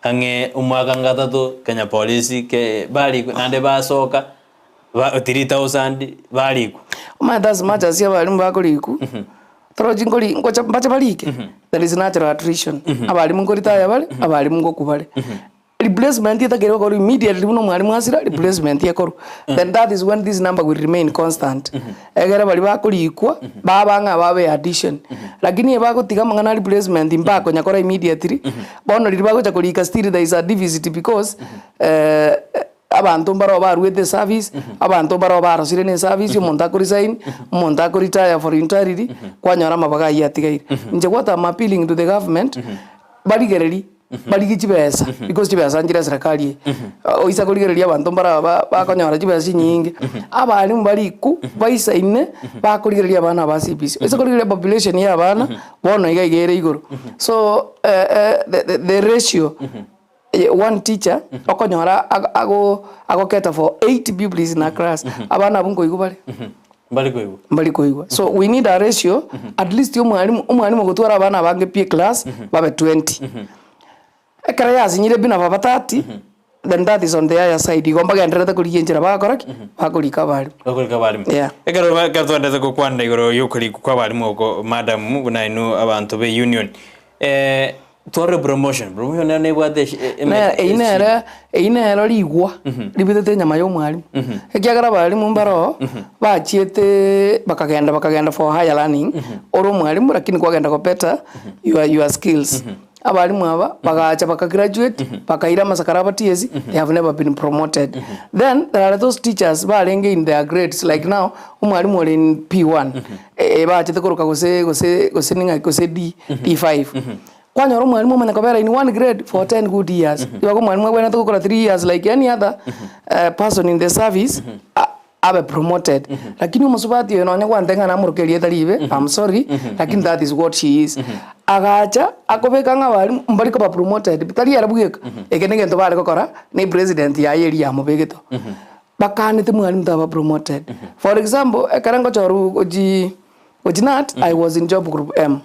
Speaker 1: ang'e omwaka ngatato Kenya police ke barikwe naende basoka. Ba 3000 barikwa.
Speaker 2: Omanyete as much as abalimu bakorikwa, torochi nkori ngocha mbache barike, there is natural attrition. Abalimu nkoritaya bare, abalimu ngokwa bare. Replacement etakeire gokorwa immediately buna omwalimu asira, replacement ekorwa. Then that is when this number will remain constant. Egere baria bakorikwa, baba ng'a babe addition. Lakini ebagotiga amang'ana a replacement mbakonyakora immediately, bono riria bagocha korika still there is a deficit because Abanto mbaroo baruete eservice, abanto mbaroo barosire na eservice, omonto ako resign, omonto ako retire voluntarily, kwanyora amabaga ayio atigaire. Inche what am appealing to the government, barigererie, barigie chibesa, because chibesa nchire eserekari eye. Oisa korigereria abanto mbaro ba bakonyora chibesa chinyinge, abalimu barikwu, baisaine, bakorigereria abana aba CBC. Oise korigereria population ya abana, bono iga iga ere igoro. So the the ratio. One teacher okonyora ago agoketa for 8 pupils in a class abana abwo nkoigwa bare?
Speaker 1: Mbari koigwa.
Speaker 2: Mbari koigwa. So we need a ratio at least omwalimu omwalimu ogotwara abana abange pi eclass babe 20. Ekero yasinyire pi nabo ba 30 then that is on the higher side igo mbagendererete korigia enchera bagokora ki? Bakorika abalimu.
Speaker 1: Bakorika abalimu.
Speaker 2: Yeah.
Speaker 1: Ekero ba- ekero twaendete gokwana igoro ya okorikwa kwa abalimu oko madam buna inwe abanto be union. Twarore promotion, promotion nero nebwate eshi- e- eme-
Speaker 2: Ne- eyio nere eyio nero rigwa ribetete enyama ya omwalimu. Ekiagera abalimu mbaroo bachiete bakagenda bakagenda for higher learning, ore omwalimu lakini kwagenda go better your your skills. Abalimu aba bagacha baka graduate bakaira amasakara abo TSC they have never been promoted. Then there are those teachers barenge in their grades like now omwalimu ore in P1 bachete koroka gose gose gose ning'aki gose D D5. Kwanyora omwalimu omanya kobera in one grade for 10 good years. Igo omwalimu abwenerete gokora 3 years like any other person in the service abe promoted. Lakini omosubati oyo nonye gwantebia ng'a namoroke erieta ribe, I'm sorry, lakini that is what she is. Agacha akobeka ng'a abalimu mbari koba promoted, tari ere bweka, eke negento bare gokora na epresident yaye eria yamobegete oo. Bakanete mwalimu taba promoted. For example, ekero ngochorwa gochi gochi KNUT, I was in job group M.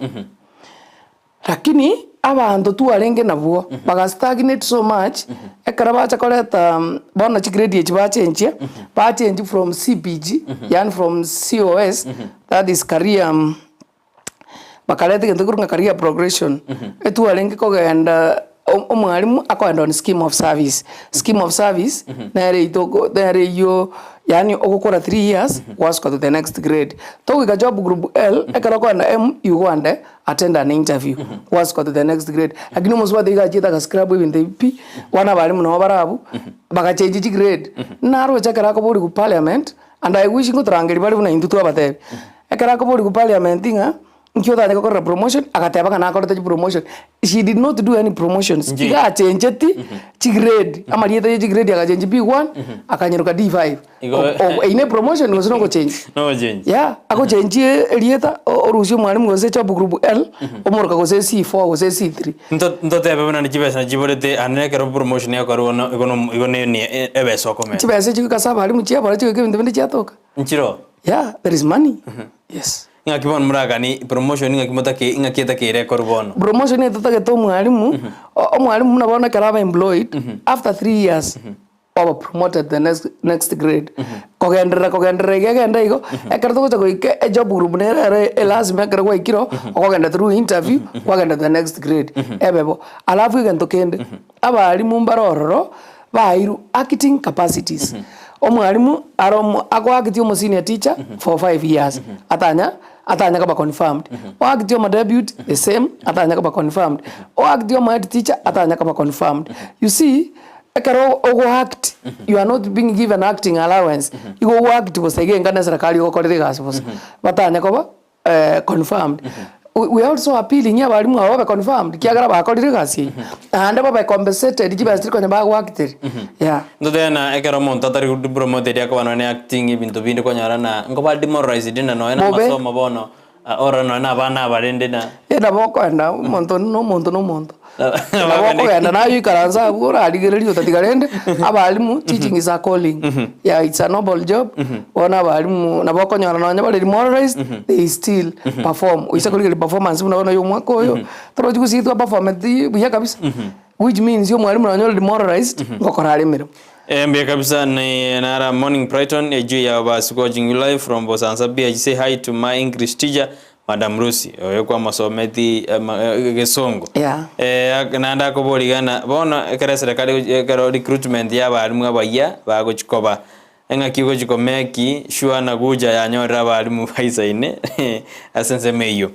Speaker 2: Lakini abanto twarenge nabwo baga stagnate so much, ekero bacha koreta bono chigrade echi bachenchia, bachengi from CPG yaani from COS that is career bakareta egento ekerokwa ng'a career progression, etwarenge kogenda omwalimu akoenda on scheme of service, scheme of service nere eitoko nere eywo yaani ogokora 3 years gwasuka to the next grade. Togoika job group L, ekero okoenda M you go and attend an interview gwasuka to the next grade. Lakini omosubati iga achiete aga scrub ebinto ebi pi, bono abalimu nabo bare abwo, bagachengi chigrade. Naroche ekero akoborigwa parliament, and I wish ngotorangeria bare buna intwe twabatebia, ekero akoborigwa parliament ng'a Nki otanyare gokorera promotion agateba ng'a nakorete chipromotion she did not do any promotions
Speaker 1: Nji.
Speaker 2: iga achencheti chigrade amarieta ye chigrade agachenchi P1 akanyeroka D5
Speaker 1: Igo-
Speaker 2: O- o- eyio ne promotion gose nogochenchi
Speaker 1: Nogochenchi.
Speaker 2: yeah agochenchie erieta o- orusie omwalimu gose job group L omoroka gose C4 gose C3
Speaker 1: Nto- Ntotebe buna chibesa nachiborete ande ekero promotion yakorwa bono igo no igo ne ne ebesa okomenta.
Speaker 2: chibesa echio goika ase abalimu chiabora chigoika ebinto binde chiatoka
Speaker 1: Nchiroo.
Speaker 2: yeah there is money yes.
Speaker 1: Ng'aki bono morakani promotion ng'aki motake ng'aki etakeire ekorwe bono.
Speaker 2: Promotion etotagete omwalimu, omwalimu buna bono ekero aba employed, after 3 years oba promoted the next next grade. Kogenderera kogenderera iga egende igo, ekero togocha goika ejob group nere ere elasima ekero gwaikire oo, okogenda through interview, kwagenda the next grade, ebe bo. Alafu egento kende, abalimu mbare ororo, bairwe acting capacities. Omwalimu are omo agoactia omo senior teacher for 5 years atanya atanya koba confirmed, oactie omo deputy the same atanya koba confirmed, oactie omo head teacher atanya koba confirmed. You see, ekero ogoact you are not being given acting allowance, igo ogoact bosa iga enga na eserekari ogokorera egasi bosa, batanya koba confirmed. We are also appealing abalimu aba babe confirmed kiagera bakorire egasi eyio naende babe compensated chibesa chiri konya bagoactire yeah.
Speaker 1: Ntotebe na ekero omonto atari promoted akoba nonye na acting ebinto binde kwanyora na nkoba demoralized na nonye na
Speaker 2: Bobe.
Speaker 1: amasomo bono ore nonye na abana abarende na.
Speaker 2: Eh nabo okoenda omonto na omonto na omonto. Nabo okogenda naye oikaranse abwo orarigereria otatiga rende abalimu teaching is a calling yeah it's a noble job bono abalimu nabo okonyora nonye bare demoralized they still perform oise korigereria performance buna bono ya omwaka oyo torochi gose twa performeti buya kabisa which means omwalimu nonye ore demoralized ngokora are emeremo.
Speaker 1: Mbuya kabisa ni nara morning Brighton ejuu ya was watching you live from Bosansa BH say hi to my English teacher Madam Lucy, oyo kwamosometi egesongo.
Speaker 2: Yeah.
Speaker 1: Naende akoboria ng'a bono ekero eserekari ekero recruitment ya abalimu abayia bagochi koba, eng'aki egochi komeki sure na gucha yanyorire abalimu baisaine ase ensemo eyio.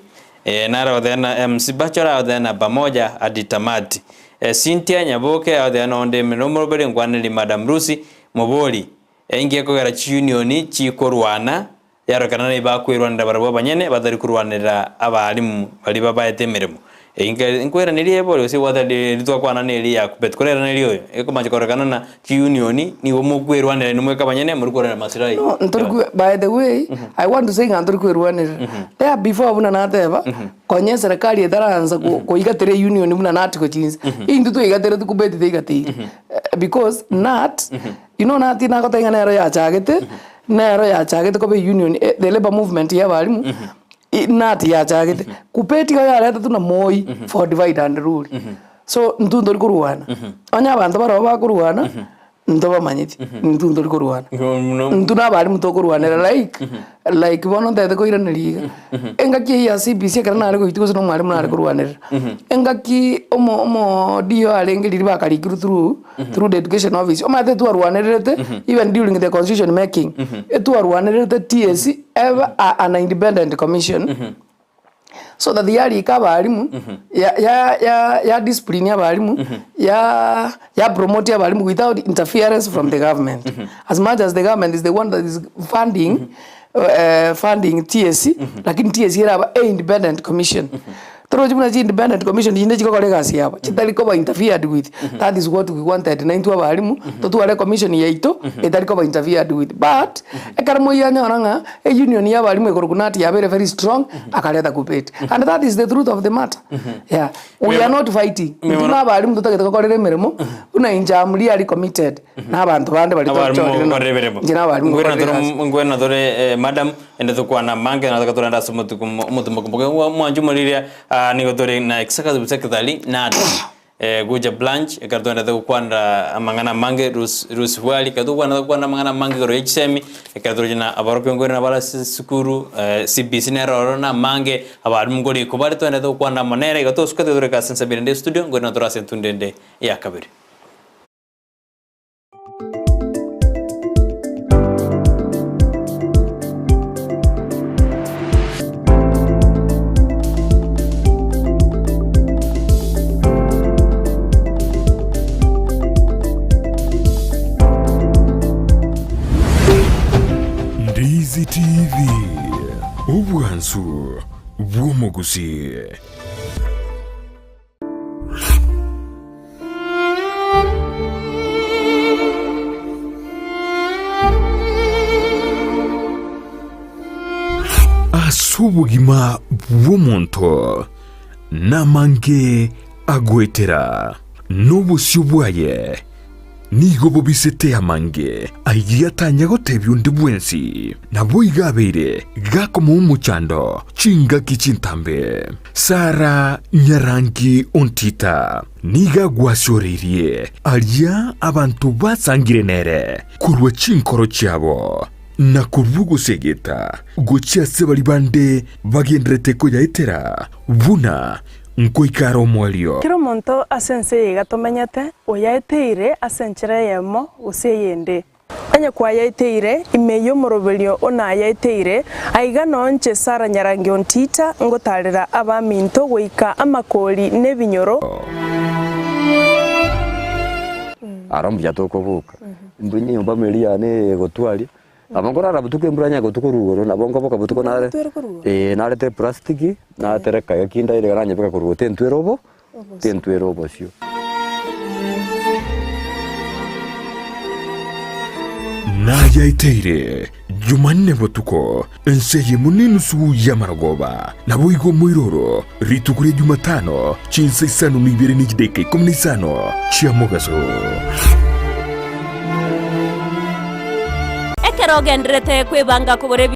Speaker 1: Naro agoteba ng'a MC Bachelor agoteba ng'a pamoja hadi tamati. Cynthia Nyaboke agoteba ng'a onde ime nomoroberi nkwaneri Madam Lucy, mobori, inki gekogera chiunion chikorwana Yarokana na bakwerwanera barabwo abanyene, batari korwanerera abaalimu baria babaete emeremo. Inke nkweraneria ebori gose ebwate eri twakwana neri ya Kuppet, koreraneria oyo, ekomacha kororekana na chiunioni nigo mokwerwanera inwe mweka abanyene mori korwanera masilahi.
Speaker 2: No, ntori kwe by the way, I want to say ng'a ntori kwerwanerera. There before buna nateba, konya eserekari etaraansa ko koigatera eunion buna nati gochia inse, intwe twaigatereti Kuppet teigateiri. Because nat, you know nat nagoteba ng'a nero yachagete. Nero yachagete koba eunion eh, the labour movement ya abalimu nati yachagete Kuppet iga yaretetwe na Moi for divide and rule so intwe ntori korwana onye abanto baroo bakorwana. Ntobamanyeti, intwe ntori korwana. Intwe na abalimu tokorwanera like, like bono ntagete koiraneria iga, engaki eyio ya CBC ekero nare goitwa gose na omwalimu nare korwanerera, engaki omo omo DO arenge riria bakarikirwe through, through the education office, omanyete twarwanererete even during the constitution making, etwarwanererete TSC ebe a an independent commission. So that yarika abalimu, ya ya ya ya discipline abalimu, ya ya promote abalimu without interference from the government. As much as the government is the one that is funding funding TSC, lakini TSC eraba a independent commission. Torochi buna chi independent commission chinde chigokora egasi yabo, chitari koba interfered with, that is what we wanted na intwe abalimu, totware ecommission yaito, etari koba interfered with. But, ekero moiyanyora ng'a. Eunion ya abalimu ekorokwa Knut yabeire very strong akareta Kuppet and that is the truth of the matter yeah we are not fighting intwe na abalimu totagete gokorera emeremo buna inche am really committed na abanto bande baria
Speaker 1: Abarimu
Speaker 2: tochorire
Speaker 1: bakorere emeremo.
Speaker 2: inche na abalimu
Speaker 1: Ngwena
Speaker 2: ngokorera
Speaker 1: tore
Speaker 2: egasi.
Speaker 1: ngwena tore eh, madam ende tokwana mange na tokatorenda ase omotuko omotumo mwancho moriria ah, nigo tore na executive secretary Knut. Gocha Blanche, ekero twaendete gokwanera amang'ana amange Rus Rusibwari, ekero togokwana gokwana amang'ana amange igoro ya chisemi, ekero toroche na aborokigwa nkoirana nabare ase esukuru, CBC nere ororo na amange, abalimu nkorikwa bare twaendete gokwana amo nere, igo tosuka tiga toreke ase ensemo erende estudio, nkoirana tore ase entunda ende ya kabere.
Speaker 3: Ndizi TV, obwansu bw'omogusii. Ase obogima bw'omonto namange agoetera, na obosio bwaye nigo bobisete amange ayio atanya gotebia onde bwensi. Naboigo abeire gakomoa omochando chingaki chintambe. Sara nyarangi ontita nigo agwasioreirie aria abanto basangire nere korwa chinkoro chiabo, na korwa ogosegeta gochia ase baria bande bagendererete koyaetera buna nkoika are omoerio.
Speaker 4: Kera omonto ase ense eye iga tomenyete, oyaeteire ase enchera eyemo gose eyende. Onye kwayaeteire, ime y'omoroberio o nayaeteire, aiga noo inche Sara Nyarangi Ontita ngotarera abaminto goika amakori nebinyoro.
Speaker 5: Aro mbuya tokoboka, mbwe nyomba meri yane eye egotwaria, nabo nkorara botuko embura onye egotu korwa igoro, nabo nkoboka botuko nare eh narete eplastic, natereka iga kindaire iga nanyebeka korwa igoro tentwera obo. Tentwera obosio.
Speaker 3: Nayaeteire Jumanne botuko, ensa eyemo na enusu y'amarogoba, naboigo omoiroro rituko ria Jumatano chinsa isano na ibere ne chidaeka ikomi na isano chia mogaso.
Speaker 6: Ekero ogendererete kwebanga kogora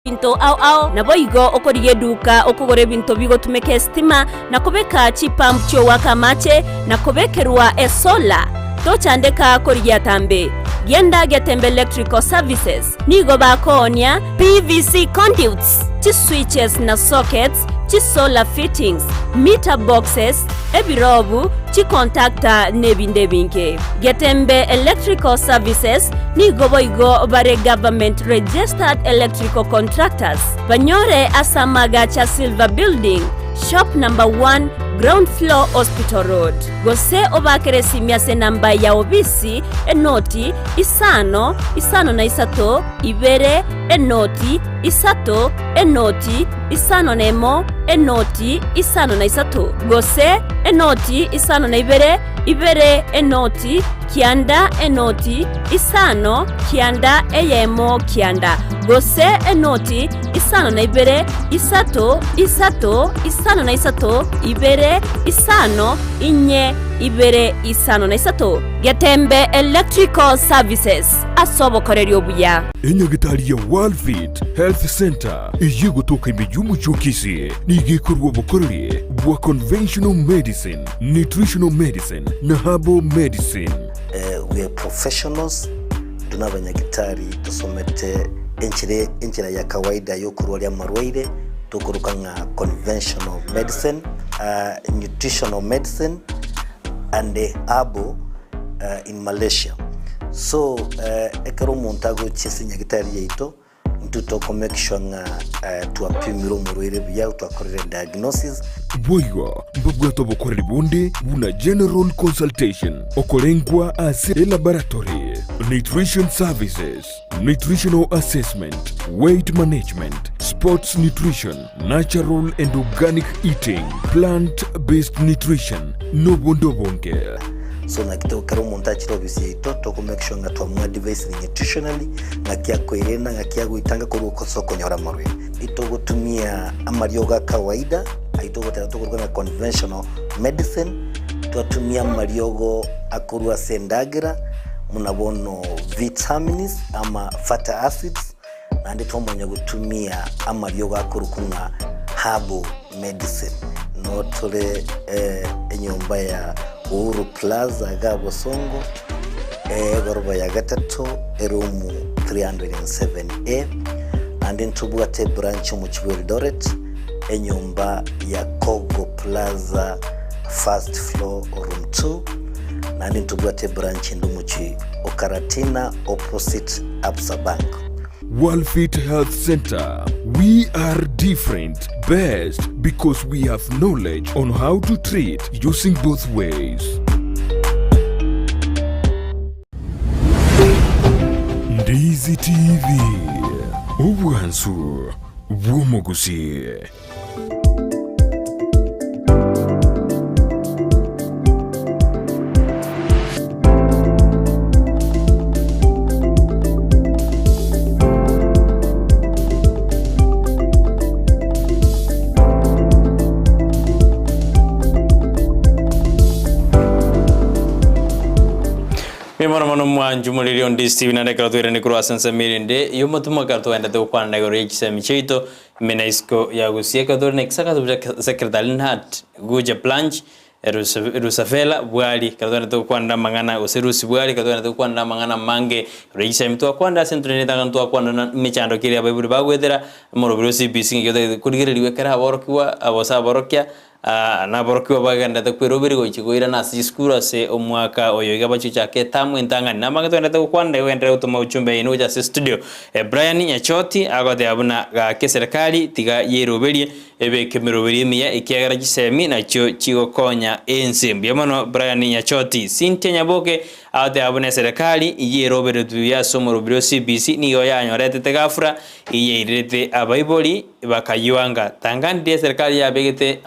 Speaker 6: Ebinto ao ao, naboigo okorigia eduka okogora ebinto bigotumeka esitima, na kobeka chipump chi'ogoaka amache, na kobekerwa esolar. Tochandeka korigia atambe. Genda Getembe Electrical Services. Nigo bakoonia PVC conduits, chiswitches na sockets, chisolar fittings, meter boxes, ebirobu, chicontactor nebinde ebinge. Getembe Electrical Services nigo boigo bare Government Registered Electrical Contractors. Banyore ase amaagacho a Silver Building, Shop Number 1, Ground Floor, Hospital Road. Gose obaakere esimi ase enamba ya obisi, enoti, isano, isano na isato, ibere, enoti, isato, enoti, isano na emo, enoti, isano na isato. Gose enoti, isano na ibere, ibere, enoti, kianda, enoti, isano, kianda, eyemo, kianda. Gose enoti, isano na ibere, isato, isato, isano na isato, ibere, isano, inye, ibere, isano na isato. Getembe Electrical Services, ase obokoreri obuya.
Speaker 3: Enyagitari ya Worldfit Health Centre eyio egotoka ime y'omochie o Kisii nigo ekorua obokoreri. bwa conventional medicine, nutritional medicine na herbal medicine.
Speaker 7: We are professionals, intwe nabanyagitari tosomete enchera enchera ya kawaida yokorwaria amarwaire tokoroka ng'a conventional medicine, nutritional medicine and herbal in Malaysia. So ekero omonto agochia ase enyagitari yaito Intwe toko make sure ng'a twapimire omorwaire buya, twakorire diagnosis.
Speaker 3: Boigo mbabwate obokoreri bonde buna general consultation, okorengwa ase elaboratory, nutrition services, nutritional assessment, weight management, sports nutrition, natural and organic eating, plant based nutrition, nobonde obonge.
Speaker 7: So naki to ekero omonto achire ofisi yaito toko make sure ng'a twamoadvisire nutritionally ng'aki akoerenda ng'aki agoitanga korwa ase okonyora amarwaire. Itogotumia amariogo a kawaida ayio togoteba tokoruga ng'a conventional medicine, twatumia amariogo akorwa ase endagera buna bono vitamins ama fatty acids, naende twamanya gotumia amariogo akorokwa ng'a herbal medicine. Noo tore enyomba ya Uhuru Plaza iga Bosongo, egoroba ya gatato, eroom 307A, naende ntobwate ebranch omochie bwa Eldoret, enyomba ya Kogo Plaza first floor room 2, naende ntobwate ebranch ende omochie o Karatina opposite Absa Bank.
Speaker 3: Worldfit Health Centre, we are different, best because we have knowledge on how to treat using both ways. Ndizi TV, obwansu bw'omogusii.
Speaker 1: Mbuya mono mono mwanchu moriri onde Stephen naende ekero twairane korwa ase ensemo erinde y'omotumo ekero twaendete gokwana igoro ye chisemi chiaito Ime na isiko ya gusii ekero tore na ekisaka tobwate secretary Nhat Guja Planch Rusafela Bwari ekero togenda togokwanera amang'ana gose Lucy Bwari ekero togenda togokwanera amang'ana amange igoro ya chisemi twakwanire ase intwe rende ntwakwana emechando ki eria abaibori bagoetera omoroberi o CBC ng'aki otagete korigereriwa ekero aborokigwa gose aborokia Naborokigwa bagenderete kweroberia gochia koirana ase chisukuru ase omwaka oyo iga bachia gochaka etamu entang'ani. Namange togenderete gokwana igo genderera gotoma ochumbe yaino gocha ase studio. Brian Nyachoti agoteba buna gaki eserekari tiga yeroberie ebeke emeroberio emiya ekiagera chisemi nachio chigokonya ense. Mbuya mono Brian Nyachoti. Cynthia Nyaboke agoteba buna eserekari yeroberetwe buya ase omoroberi o CBC nigo yanyoretete gafura eyairerete abaibori Bakaywanga, Tanga ndiria eserikari yabegete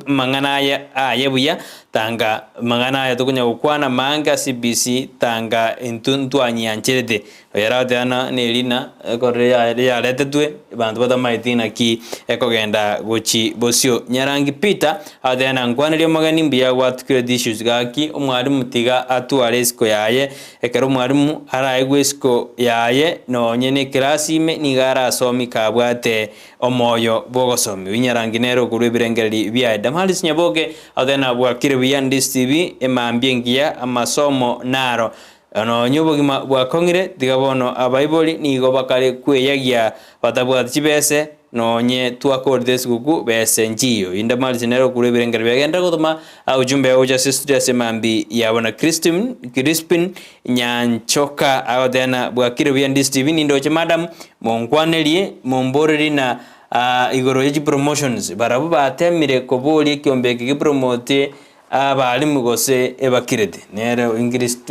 Speaker 1: amang'ana aya aye buya, tanga amang'ana aya tokonya gokwana amange ase CBC, tanga intwe ntwanyiancherete. Oyo aragoteba ng'a nerina ekorire yaretetwe abanto batamaeti naki ekogenda gochi bosio. Nyarangi Peter agoteba ng'a nkwanerie omogeni mbuya gwatukire tissues gaki omwalimu tiga atware esiko yaye Ekero omwalimu araegwe isiko yaye nonye nekerasi ime nigo arasomi kabwate omoyo bw'ogosomi. Winyarangi nere okorua ebirengererio biaye. Damaris Nyaboke agotebi nabwakire buya Ndisi TV emambia engiya amasomo naro. Nonye obogima bwakong'ire tiga bono abaibori nigo bakare kweyagia batabwati chibese Nonye twakorete esiguku bese nchiyo. Inde Martin nere okorua ebirengererio biaye agenderere gotoma ujumbe yaye gocha ase estudio ase mambi yabo na Christine Crispin Nyanchoka agoteba na bwakire buya ndi Stephen nindoche madam monkwanerie momborerie na igoro ye chipromotions barabwo batemire koboria ekiombe eke gepromote Abalimu gose ebakirete, nere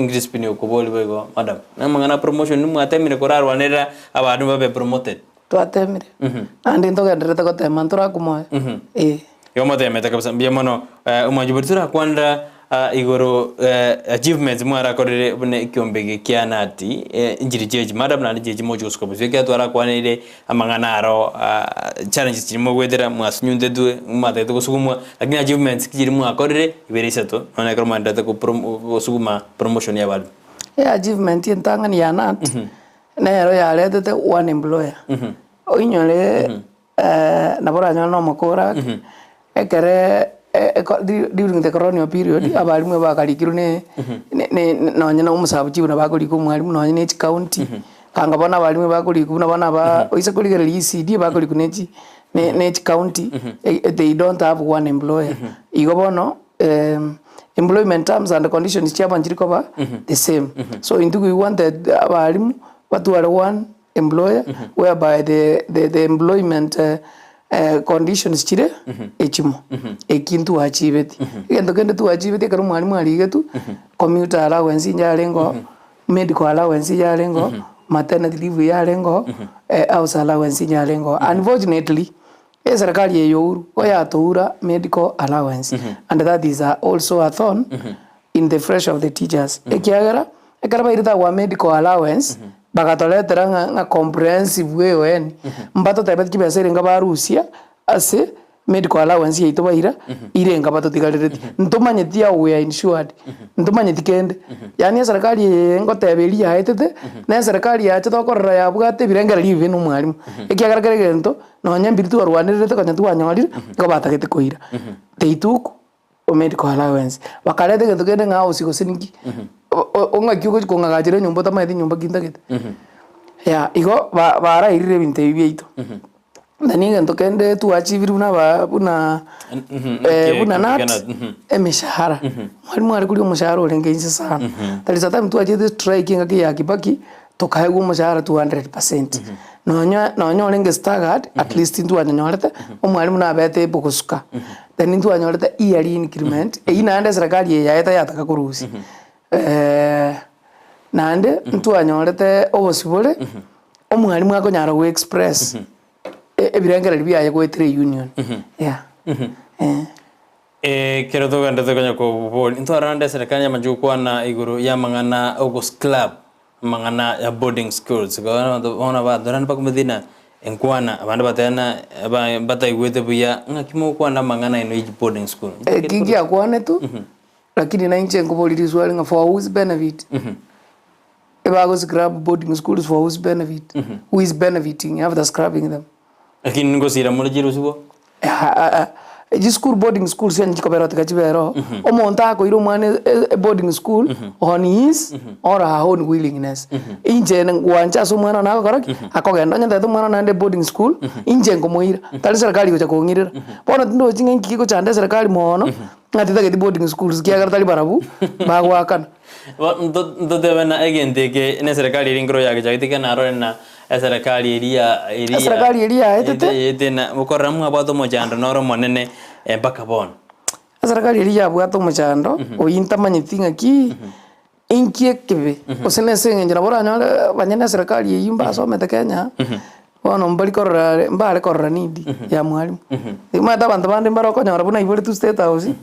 Speaker 1: Crispin okoboria boigo madam namang'ana a promotion nimwatemire korarwanerera abalimu babe promoted.
Speaker 2: Twatemire, naende ntogendererete gotema ntorakumoe, eh.
Speaker 1: Igo motemete kabisa, mbuya mono. Omwanchi boria torakwanera igoro achievements mwarakorire buna ekiombe eke kia Nati, nchiri chiechi madam naende chiechi mochi gosuka bosio ekiagera twarakwaneire amang'ana aro challenges chiria mogoetera mwasunyuntetwe mwatagete gosugumwa, lakini achievements ki chiria mwakorire ibere isato nonya ekero mwaendererete gosuguma promotion ya abalimu.
Speaker 2: Eachievement entang'ani ya Nat, Nero yaretete one employer. Oinyore Nabo oranyore na omokora ake, ekere during the colonial period, abalimu ebakarikirwe ne ne nonye na omosabu chief nabo akorika omwalimu nonye na echicounty, kanga bono abalimu ebakorikwa buna bono aba oise korigereria ECD ebakorikwa ne chi ne chicounty, they don't have one employer. Igo bono employment terms and conditions chiabo nchiri koba the same. So intwe we wanted abalimu batware one employer whereby the the the employment conditions chire echimo, eki ntwachibeti. Egento kende twachibeti ekero omwalimu arigetwe, commuter allowance yarenge oo, medical allowance yarenge oo, maternity leave yarenge oo, house allowance yarenge oo. Unfortunately, eserekari eye ya Uhuru nigo yatoura medical allowance and that is also a thorn in the flesh of the teachers, ekiagera ekero bairete agwo medical allowance bagatoretera ng'a ng'a comprehensive AON, mbatotebeti chibesa erenga barusia ase medical allowance yaito baira, irenga batotigarereti. Ntomanyeti how we are insured, ntomanyeti kende. Yaani eserekari eye ngoteba eria yaetete, na eserekari yacha tokorora yabwate ebirengererio ebibe na omwalimu, ekiagera kera egento, nonye mbiri twarwanererete konya twanyorire, nigo batagete koira. They took medical allowance, bakareta egento kende ng'a house gose ninki, ong'aki ogochi kong'agachera enyomba otamanyeti nyomba ki ntagete. Yah igo ba- barairire ebinto ebi biaito. Naende egento kende twachibire buna aba buna buna KNUT, emeshahara, mwalimu are koria omoshahara orenge inse sana. There is a time twachete strike engaki ya Kibaki, tokaegwa omoshahara 200%. Nonya nonya orenge staggered, at least ntwanyenyorete, omwalimu nabete able gosuka. Then ntwanyorete yearly increment, eywo naende eserekari eye yaeta yataka korusia. Naende ntwanyorete obosibore, omwalimu akonyara go express ebirengererio biaye goetera eunion, yeah, eh.
Speaker 1: Ekero togenderete konya koboria, ntwarorande eserekari y'amache gokwana igoro y'amang'ana ogosclub amang'ana ya boarding schools, abanto bono batorane bakomanyete ng'a enkwana, abande bateba ng'a bataigwete buya, ng'aki mogokwana amang'ana aino ya boarding school?
Speaker 2: Eki ngiakwanetwe, lakini nainche nkoboria riswali ng'a for whose benefit? Ebago scrub boarding schools for whose benefit? Who is benefiting after scrubbing them?
Speaker 1: Lakini ngosira more chirusigwa.
Speaker 2: Chisukuru boarding school chiane chikobera tiga chibere oo, omonto akoira omwana e boarding school on his or her own willingness. Inche ngwancha ase omwana one agokora ki? Akogenda. Onye ntagete omwana one aende boarding school, inche nkomoira, tari serikali egocha kong'irera. Bono tindochi ng'a inki kegochanda eserikali mono, ng'a titageti boarding schools ekiagera tari barabwo bagoakana.
Speaker 1: Ntotebe na egento eke na eserekari eria nkoro yagechagete ekero narore na eserekari eria eria
Speaker 2: Eserekari eria yaetete.
Speaker 1: yaetete na okorora mwabwate omochando noro omonene mpaka bono.
Speaker 2: Eserekari eria yabwate omochando, oyio ntamanyeti ng'aki inki ekebe, gose na ase eng'encho nabo oranyore banyene eserekari eyio mbasomete Kenya, bono mbari korora mbare korora need ya mwalimu. Omanyete abanto bande mbare okonyora buna aiboretwe state house.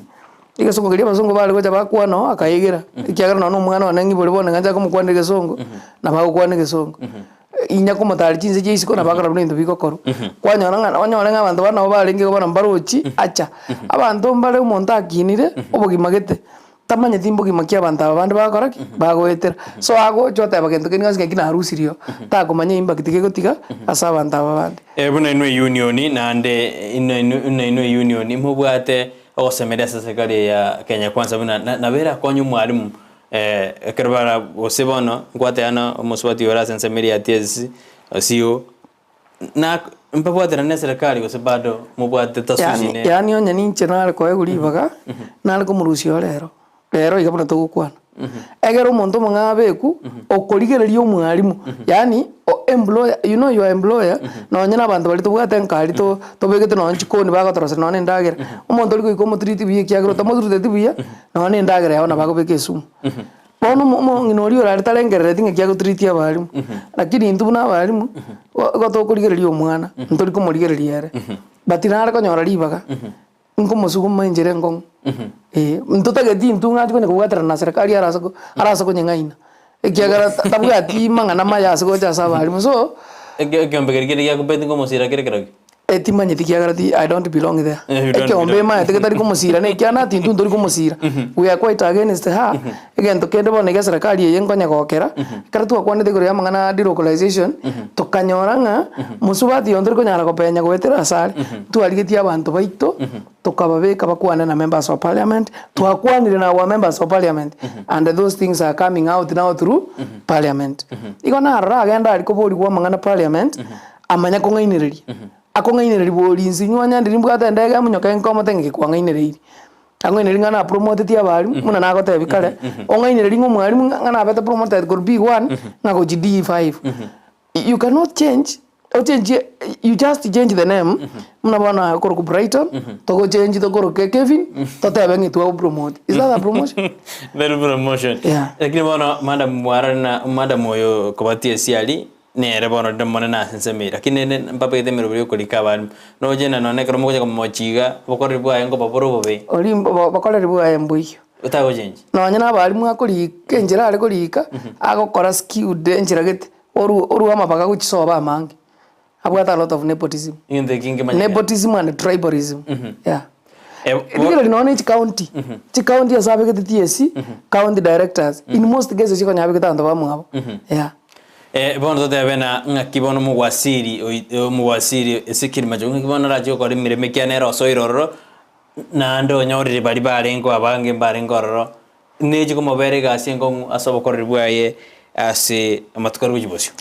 Speaker 2: Egesongo keria abasongo bare gocha bakwana oo akaegera, ekiagera nonye na omwana one ng'ibore bono niga nchake komokwanera egesongo, nabo agokwana egesongo. Inya komotari chinse chia isiko nabo akorora buna ebinto bigokorwa. Kwanyora ng'a onyore ng'a abanto bande nabo barenge igo bono mbarochi acha. Abanto mbare omonto akinire, obogima gete, tamanyeti mbogima ki abanto aba bande bagokora ki? Bagoetera. So agocha oteba gento kende gionsi ng'aki narusirie oo, takomanya impact kegotiga ase abanto aba bande.
Speaker 1: Buna inwe eunion naende inwe inwe inwe eunion mobwate Ogosemeria ase serikali eye ya Kenya Kwanza buna nabo erakonye omwalimu ekero bara gose bono nkwatebana omosubati ore ase ensemo eria ya TSC osio na mbabwaterane na eserekari gose bado mobwate tashwishi
Speaker 2: Yaani
Speaker 1: ne
Speaker 2: yaani onye ninche nare koegwa ribaga, nare komorusia oo rero, rero iga buna togokwana. Ekero omonto omong'ao abekwa, okorigereria omwalimu, yaani o employer, you know your employer, nonye na abanto baria tobwate nkari to tobegete nonye chikoni bagotoroseria nonye na endagera, omonto oria goika omotreat buya ekiagera otamotreateti buya, nonye na endagera yago nabo akobeka esumu. Bono omo omong'ina oria orare tarengerereti ng'aki agotreat abalimu, lakini intwe buna abalimu, igo tokorigereria omwana, ntori komorigereria ere, but nare konyora ribaga. Nkomosuguma enchera enkong'u, eh, ntotageti intwe ng'a ache konya kobwaterana na serikali arase ko arase konyeng'aina, ekiagera tabwati mang'ana maya ase gocha ase abalimu so.
Speaker 1: Ekeombe keria kere giakobeti nkomosira kere kerokio.
Speaker 2: Timanyeti kiagera ti I don't belong there.
Speaker 1: Eh, you don't
Speaker 2: Ekeombe
Speaker 1: belong.
Speaker 2: emaete getari komosira na ekiana ati intwe ntori komosira. We are quite against her. Egento kende bono iga eserekari eye nkonya gokera, ekero twakwanete igoro ya amang'ana a delocalization, tokanyora ng'a mosubati oyo ntori konyara gopenya goetera ase are, twarigetie abanto baito, tokababeka bakwane na members of parliament, twakwanire na our members of parliament and those things are coming out now through parliament. Igo narora agenda aria koborigwa amang'ana parliament, Amanya kong'ainereria, akong'ainereria bori inse inwe onye ndiri mbwate endege emonyoka enkomote ng'ake kwang'ainereirie. Ang'ainereria ng'a napromoteti abalimu, buna nagotebi kare, ong'ainereria ng'a omwalimu ng'a ng'a nabete promoted korwa B1 ng'a gochia D5. You cannot change, ochenchie you just change the name, buna bono aye okorokwa Brighton, togochengi tokoroke Kevin, totebe ng'a twagopromote. Is that a promotion?
Speaker 1: That promotion.
Speaker 2: Yeah.
Speaker 1: Lakini bono madam mwarore na madam oyo kobatia esiari, Nere bono rinde omonene ase ensemo eye, lakini rende mbabegete emerobio y'okorika abande. Noche na nonye ekero mogocha komochia iga, obokoreri bwaye nkoba bore obobe.
Speaker 2: Oria obokoreri bwaye mboiyo.
Speaker 1: Otagochenchia.
Speaker 2: Nonye na abalimu akorika enchera are korika, agokora skewed enchera gete, orwa orwa amabaga gochisoba amange. Abwate a lot of nepotism.
Speaker 1: Egento eki nkemanyete.
Speaker 2: Nepotism and tribalism, yeah.
Speaker 1: Eh, bo-
Speaker 2: Rigereria nonye na echicounty, chicounty ase abegete TSC, county directors, in most cases chikonya abegete abanto bamwabo, yeah.
Speaker 1: Eh, bono totebe na ng'aki bono omogwasiri oi omogwasiri Ezekiel Machogu ng'aki bono arache gokora emeremo ekiagera nere osoire ororo, naende onyorire baria barenge abange mbarenge ororo, nechi komobera egasi enkong'u ase obokoreri bwaye ase amatuko are gochia bosio.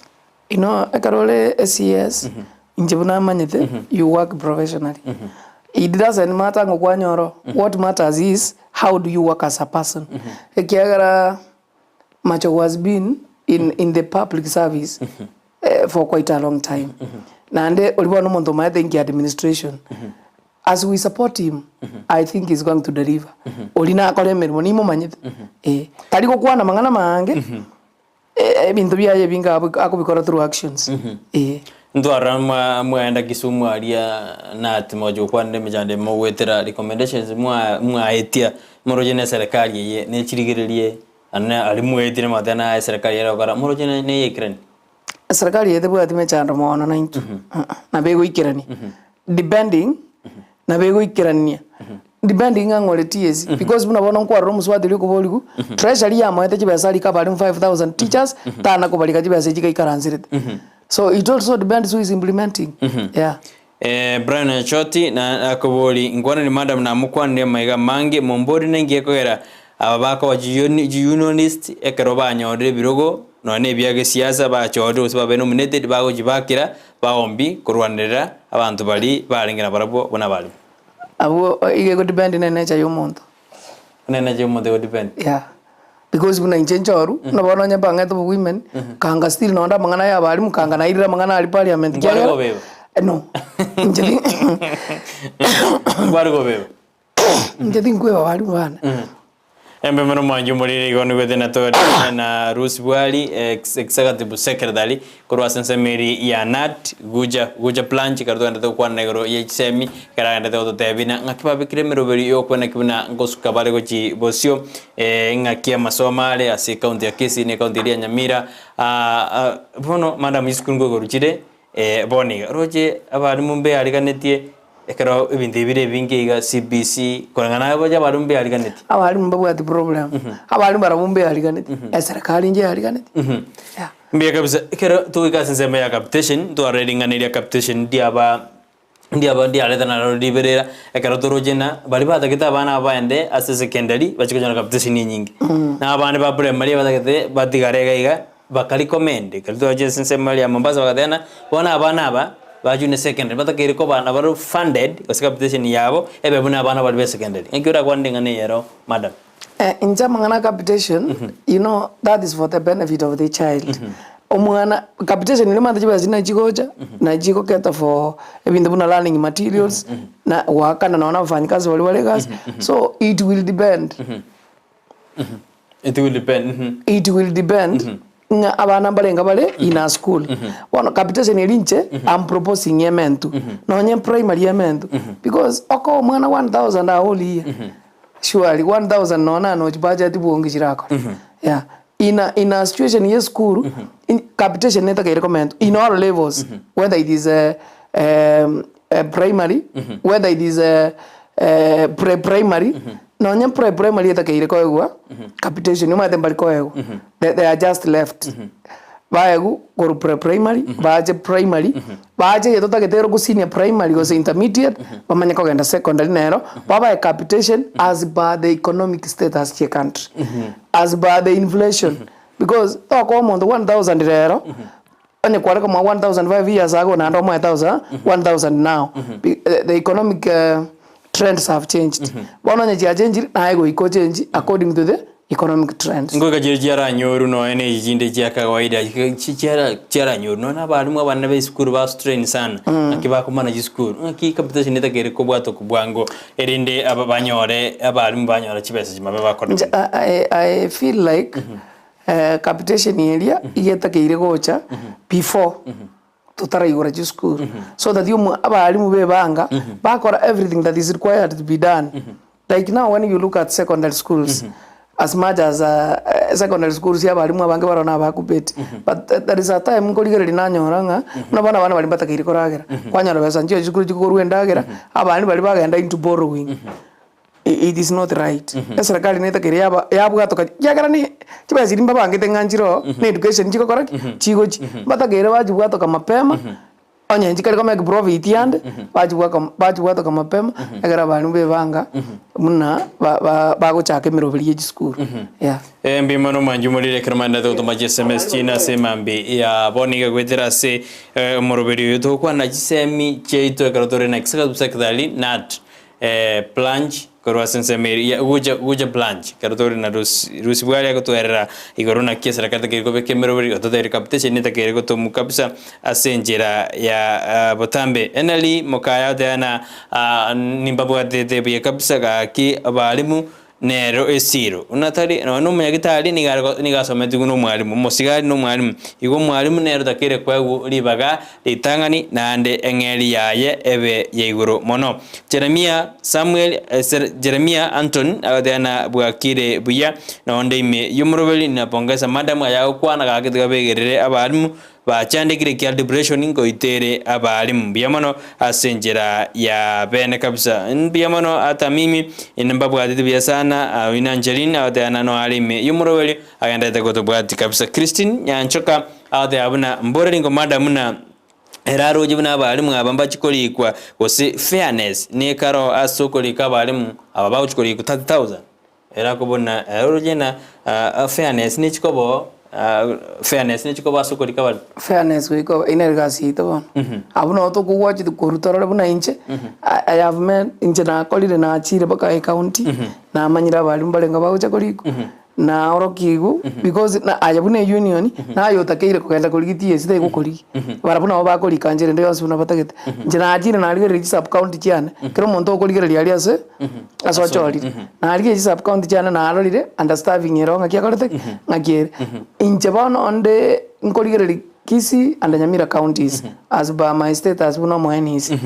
Speaker 2: Inwe ekero ore eCS, inche buna namanyete, you work professionally. It doesn't matter ng'a okwanyora oo, what matters is how do you work as a person. Ekiagera Machogu has been in in the public service for quite a long time. Naende oria bono omonto omanyete inki administration. As we support him, I think he's going to deliver. Oria nakore emeremo nimomanyete. Eh, tari gokwana amang'ana maange, ebinto biaye ebinge akobikora through actions. Eh.
Speaker 1: Ntwarora mwa mwaenda Kisumu aria nati mogocha gokwanera emechando eye mogoetera recommendations mwa mwaetia moroche na eserekari eye nechirigererie ane aria mwaetire mwateba naye eserekari ere gokora moroche ne neyaikerani?
Speaker 2: Eserekari eye tebwati mechando mono naintwe, nabo egoikerania depending nabo egoikerania depending ng'a ng'ore TSC because buna bono nkwarora omosubati oria okoborigwa treasury yamoete chibesa arike abarimu 5000 teachers tana kobarika chibesa echi gaikaranserete so it also depends who is implementing yeah.
Speaker 1: Brian Onyachoti na akobori nkwanani madam namokwanire amaiga amange mombori ninki gekogera aba bakoba chiunionist ekero banyorire ebirogo nonya na ebia gesiasa bachorire gose babe nominated bagochibakera baombi korwanerera abanto baria barenge nabarabwo buna abarimu.
Speaker 2: Abwo iga ego depend ne nature ya omonto.
Speaker 1: Buna enature ya omonto ego depend.
Speaker 2: Yeah. Because buna inche nchoru, buna bono onye mbang'ete obo women, kanga still nonde amang'ana ya abalimu, kanga nairire amang'ana aria parliament
Speaker 1: Nkware
Speaker 2: kiagera
Speaker 1: kobeba.
Speaker 2: no. Inche ti
Speaker 1: Nkware kobeba.
Speaker 2: inche tinkweba abalimu bane.
Speaker 1: Embe mono mwanche omoriri igo nigo tena tore na Ruth Bwari ex executive secretary korwa ase ensemo eri ya KNUT Gucha Gucha branch ekero togenderete gokwana igoro ye chisemi ekero agenderete gototebia buna ng'aki babekire emeroberi yokweneki buna ngosuka bare gochi bosio ng'aki amasomo are ase ecounty ya Kisii na ecounty eria ya Nyamira bono madam chisukuru nkoigoro chire bono iga roche abalimu mbeariganetie Ekero ebinto ebi bire ebinge iga CBC, koreng'ana naye bocha abalimu mbeariganetie.
Speaker 2: Abalimu mbabwati problem, abalimu barabwo mbeariganetie, eserekari ncheyariganetie, yeah.
Speaker 1: Mbuya kabisa, ekero togoika ase ensemo ya capitation, ntwarore ring'ana eria capitation ndiaba ndiaba ndiareta naro riberera, ekero toroche ng'a baria batagete abana aba baende ase secondary, bachie konyora capitation enyinge. Na abande ba primary batagete batigare iga iga, Bakarecommend, ekero twachire ase ensemo eria ya Mombasa bagateba ng'a bono abana aba ba junior secondary batakeire koba nabaro funded gose capitation yabo ebe buna abana baria ba secondary. Naki orakwane ring'ana eye ero madam?
Speaker 2: Inche amang'ana a capitation, you know that is for the benefit of the child. Omwana, capitation riria omanyete chibesa chiria nachi chigocha, nachi chigoketa for ebinto buna learning materials, na goakana nonye na abafanyikazi baria bare egasi, so it will depend.
Speaker 1: It will depend.
Speaker 2: It will depend ng'a abana mbarenga bare in a school. Bono capitation eri inche am proposing ementu nonye primary ementu because okoa omwana 1000 a whole year surely 1000 nonye nanochi budget bwonge chirakore yeah. In a, in a situation ya esukuru in capitation netakeire komentwa in all levels whether it is. primary, whether it is pre primary, nonye pre primary etakeire koegwa capitation, omanyete mbari koegwa, they they are just left. Baegwa korwa pre primary, bache primary, bache eye totagete ere oko senior primary gose intermediate, bamanye kogenda secondary nero, babae capitation as per the economic status chia ecountry, as per the inflation, because tokoa omonto 1000 rero, Onye kware komoa 1005 years ago naende omoe thousand, 1000 now. Be- eh, The economic eh, trends have changed. Bono onye chiachenchire, naye goika ochengi according to the economic trends.
Speaker 1: Ngoika chiria chiaranyorwa nonya na echi chinde chia kawaida chi- chiara chiaranyorwa nonya na abalimu abanene ba esukuru ba strain sana naki bakomana chisukuru ng'aki capitation etakeire kobwatwa bwango erinde aba banyore abalimu banyora chibesa chimabe bakore
Speaker 2: Inche I, I, I feel like Capitation eria iga etakeire gocha before totaraigora chisukuru so that omo abalimu bebanga bakora everything that is required to be done. Like now when you look at secondary schools as much as secondary schools abalimu abange baroo na abakubeti but there is a time nkorigereria nanyora ng'a buna bono abana baria mbatakeire koragera kwanyora besa nchiyo chisukuru chikorwa endagera abana baria bagenda into borrowing. It is not right. Eserekari netakeire yaba yabwatoka ekiagera ni chibesa chiria mbabangete ng'a nchire oo na education chigokora ki? Chigochia. Mbatakeire bachibwatoka mapema, onye nchikari ko make profit ande, bachibwaka bachibwatoka mapema, ekero abalimu bebanga buna ba- ba- bagochaka emeroberi ya chisukuru, yeah.
Speaker 1: Eh, mbuya mono mwanchi omorire ekero maendete gotoma chi sms chiino ase emambi ya bono iga goetera ase eh, omoroberi oyo togokwana chisemi chiaito ekero tore na executive secretary nat Plunge korwa ase ensemo eria ya gocha gocha plunge ekero tore na Rusi Rusi bware agotwerera igoro naki eserekari etakeire kobeka emeroberi ototeire capitation etakeire gotomwa kabisa ase enchera ya botambe. Eneli mokaya oteba na nimbabwatete buya kabisa gaki abalimu Nero esiro, buna tari nonya nomonyagitari nigo are nigo asometigwe nomwalimu, omosigari nomwalimu. Igo omwalimu nere otakeire koegwa ribaga ritang'ani naende eng'eria yaye ebe ya igoro mono. Jeremia Samuel ase Jeremia Anton agoteba na bwakire buya, nonde ime y'omoroberi ninapongeza madam ayagokwana gaki tiga begerere abalimu Bachandekire kia depression nkoitere abalimu mbuya mono ase enchera ya bene kabisa mbuya mono hata mimi inde mbabwatete buya sana oyio Angeline agoteba nano are ime yomoroberio agenderete gotobwati kabisa Christine Nyanchoka agoteba buna mboreri ngo madam buna ere aroche buna abalimu aba mbachi korikwa gose fairness nekaro ase okorika abalimu aba bagochi korikwa 30,000. Ere akobuna ere oroche ng'a fairness nechikoba fairness nechikoba ase okorika abaremi.
Speaker 2: Fairness goika obe ere egasi yaito bono. Abwo nabo tokogwacheti korwa torore buna inche, I have met inche nakorire nachire mpaka ecounty, namanyire abalimu mbarenge bagocha korikwa, naorokigwe because na aye buna eunion, naye otakeire kogenda korigia TSC tari gokorigia, barabwo nabo bakorika nchera ende yonsi buna batagete. Inche nachire narigereria chisub county chiane, kera omonto okorigereria aria ase. Ase ochorire. Narigia chisub county chiane narorire understaffing ero ng'aki ekorete ki? Ng'aki ere. Inche bono onde nkorigereria Kisii and Nyamira counties as per my status buna omo NEC.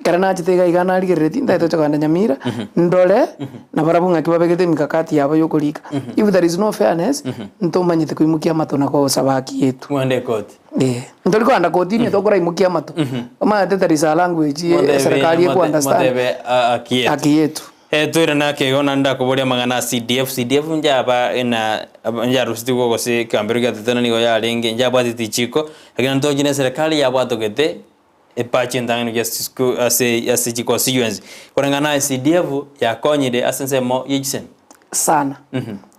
Speaker 2: Ekero nachete iga iga narigereretie ntagete gocha kogenda Nyamira, ndore nabarabwo ng'aki babegete emikakati yabo ya okorika. If there is no fairness, ntomanyete koimokia amato na gosaba haki yetu.
Speaker 1: Mwende ekoti.
Speaker 2: Eh, ntori kogenda kotini tokoraimokia amato. Omanyete there is a language
Speaker 1: Motebe-
Speaker 2: eserekari
Speaker 1: mote-
Speaker 2: eku understand.
Speaker 1: motebe, ah, haki yetu.
Speaker 2: Haki yetu.
Speaker 1: Eh, toirane ake igo naende ndakoboria amang'ana a CDF. CDF njaba ina njarusetigwe gose ekegambero giatetana nigo yarenge njabwatete richiko, lakini ntochi na eserekari yabwatogete epachi entang'ani gochia ase chisukuru ase ase chiconstituency. Koreng'ana aye CDF yakonyire ase ensemo ye chisemi.
Speaker 2: Sana.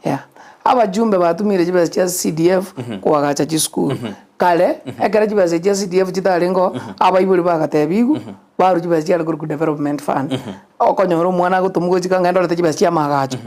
Speaker 2: Yeah. Abajumbe batumire chibesa chia CDF koagacha chisukuru. Kare, ekero chibesa chia CDF chitarenge oo, abaibori bagatebigwa, barwa chibesa chiare korokwa development fund. Okonyora omwana agotomwa gochika ng'a ndorete chibesa chia amaagacho.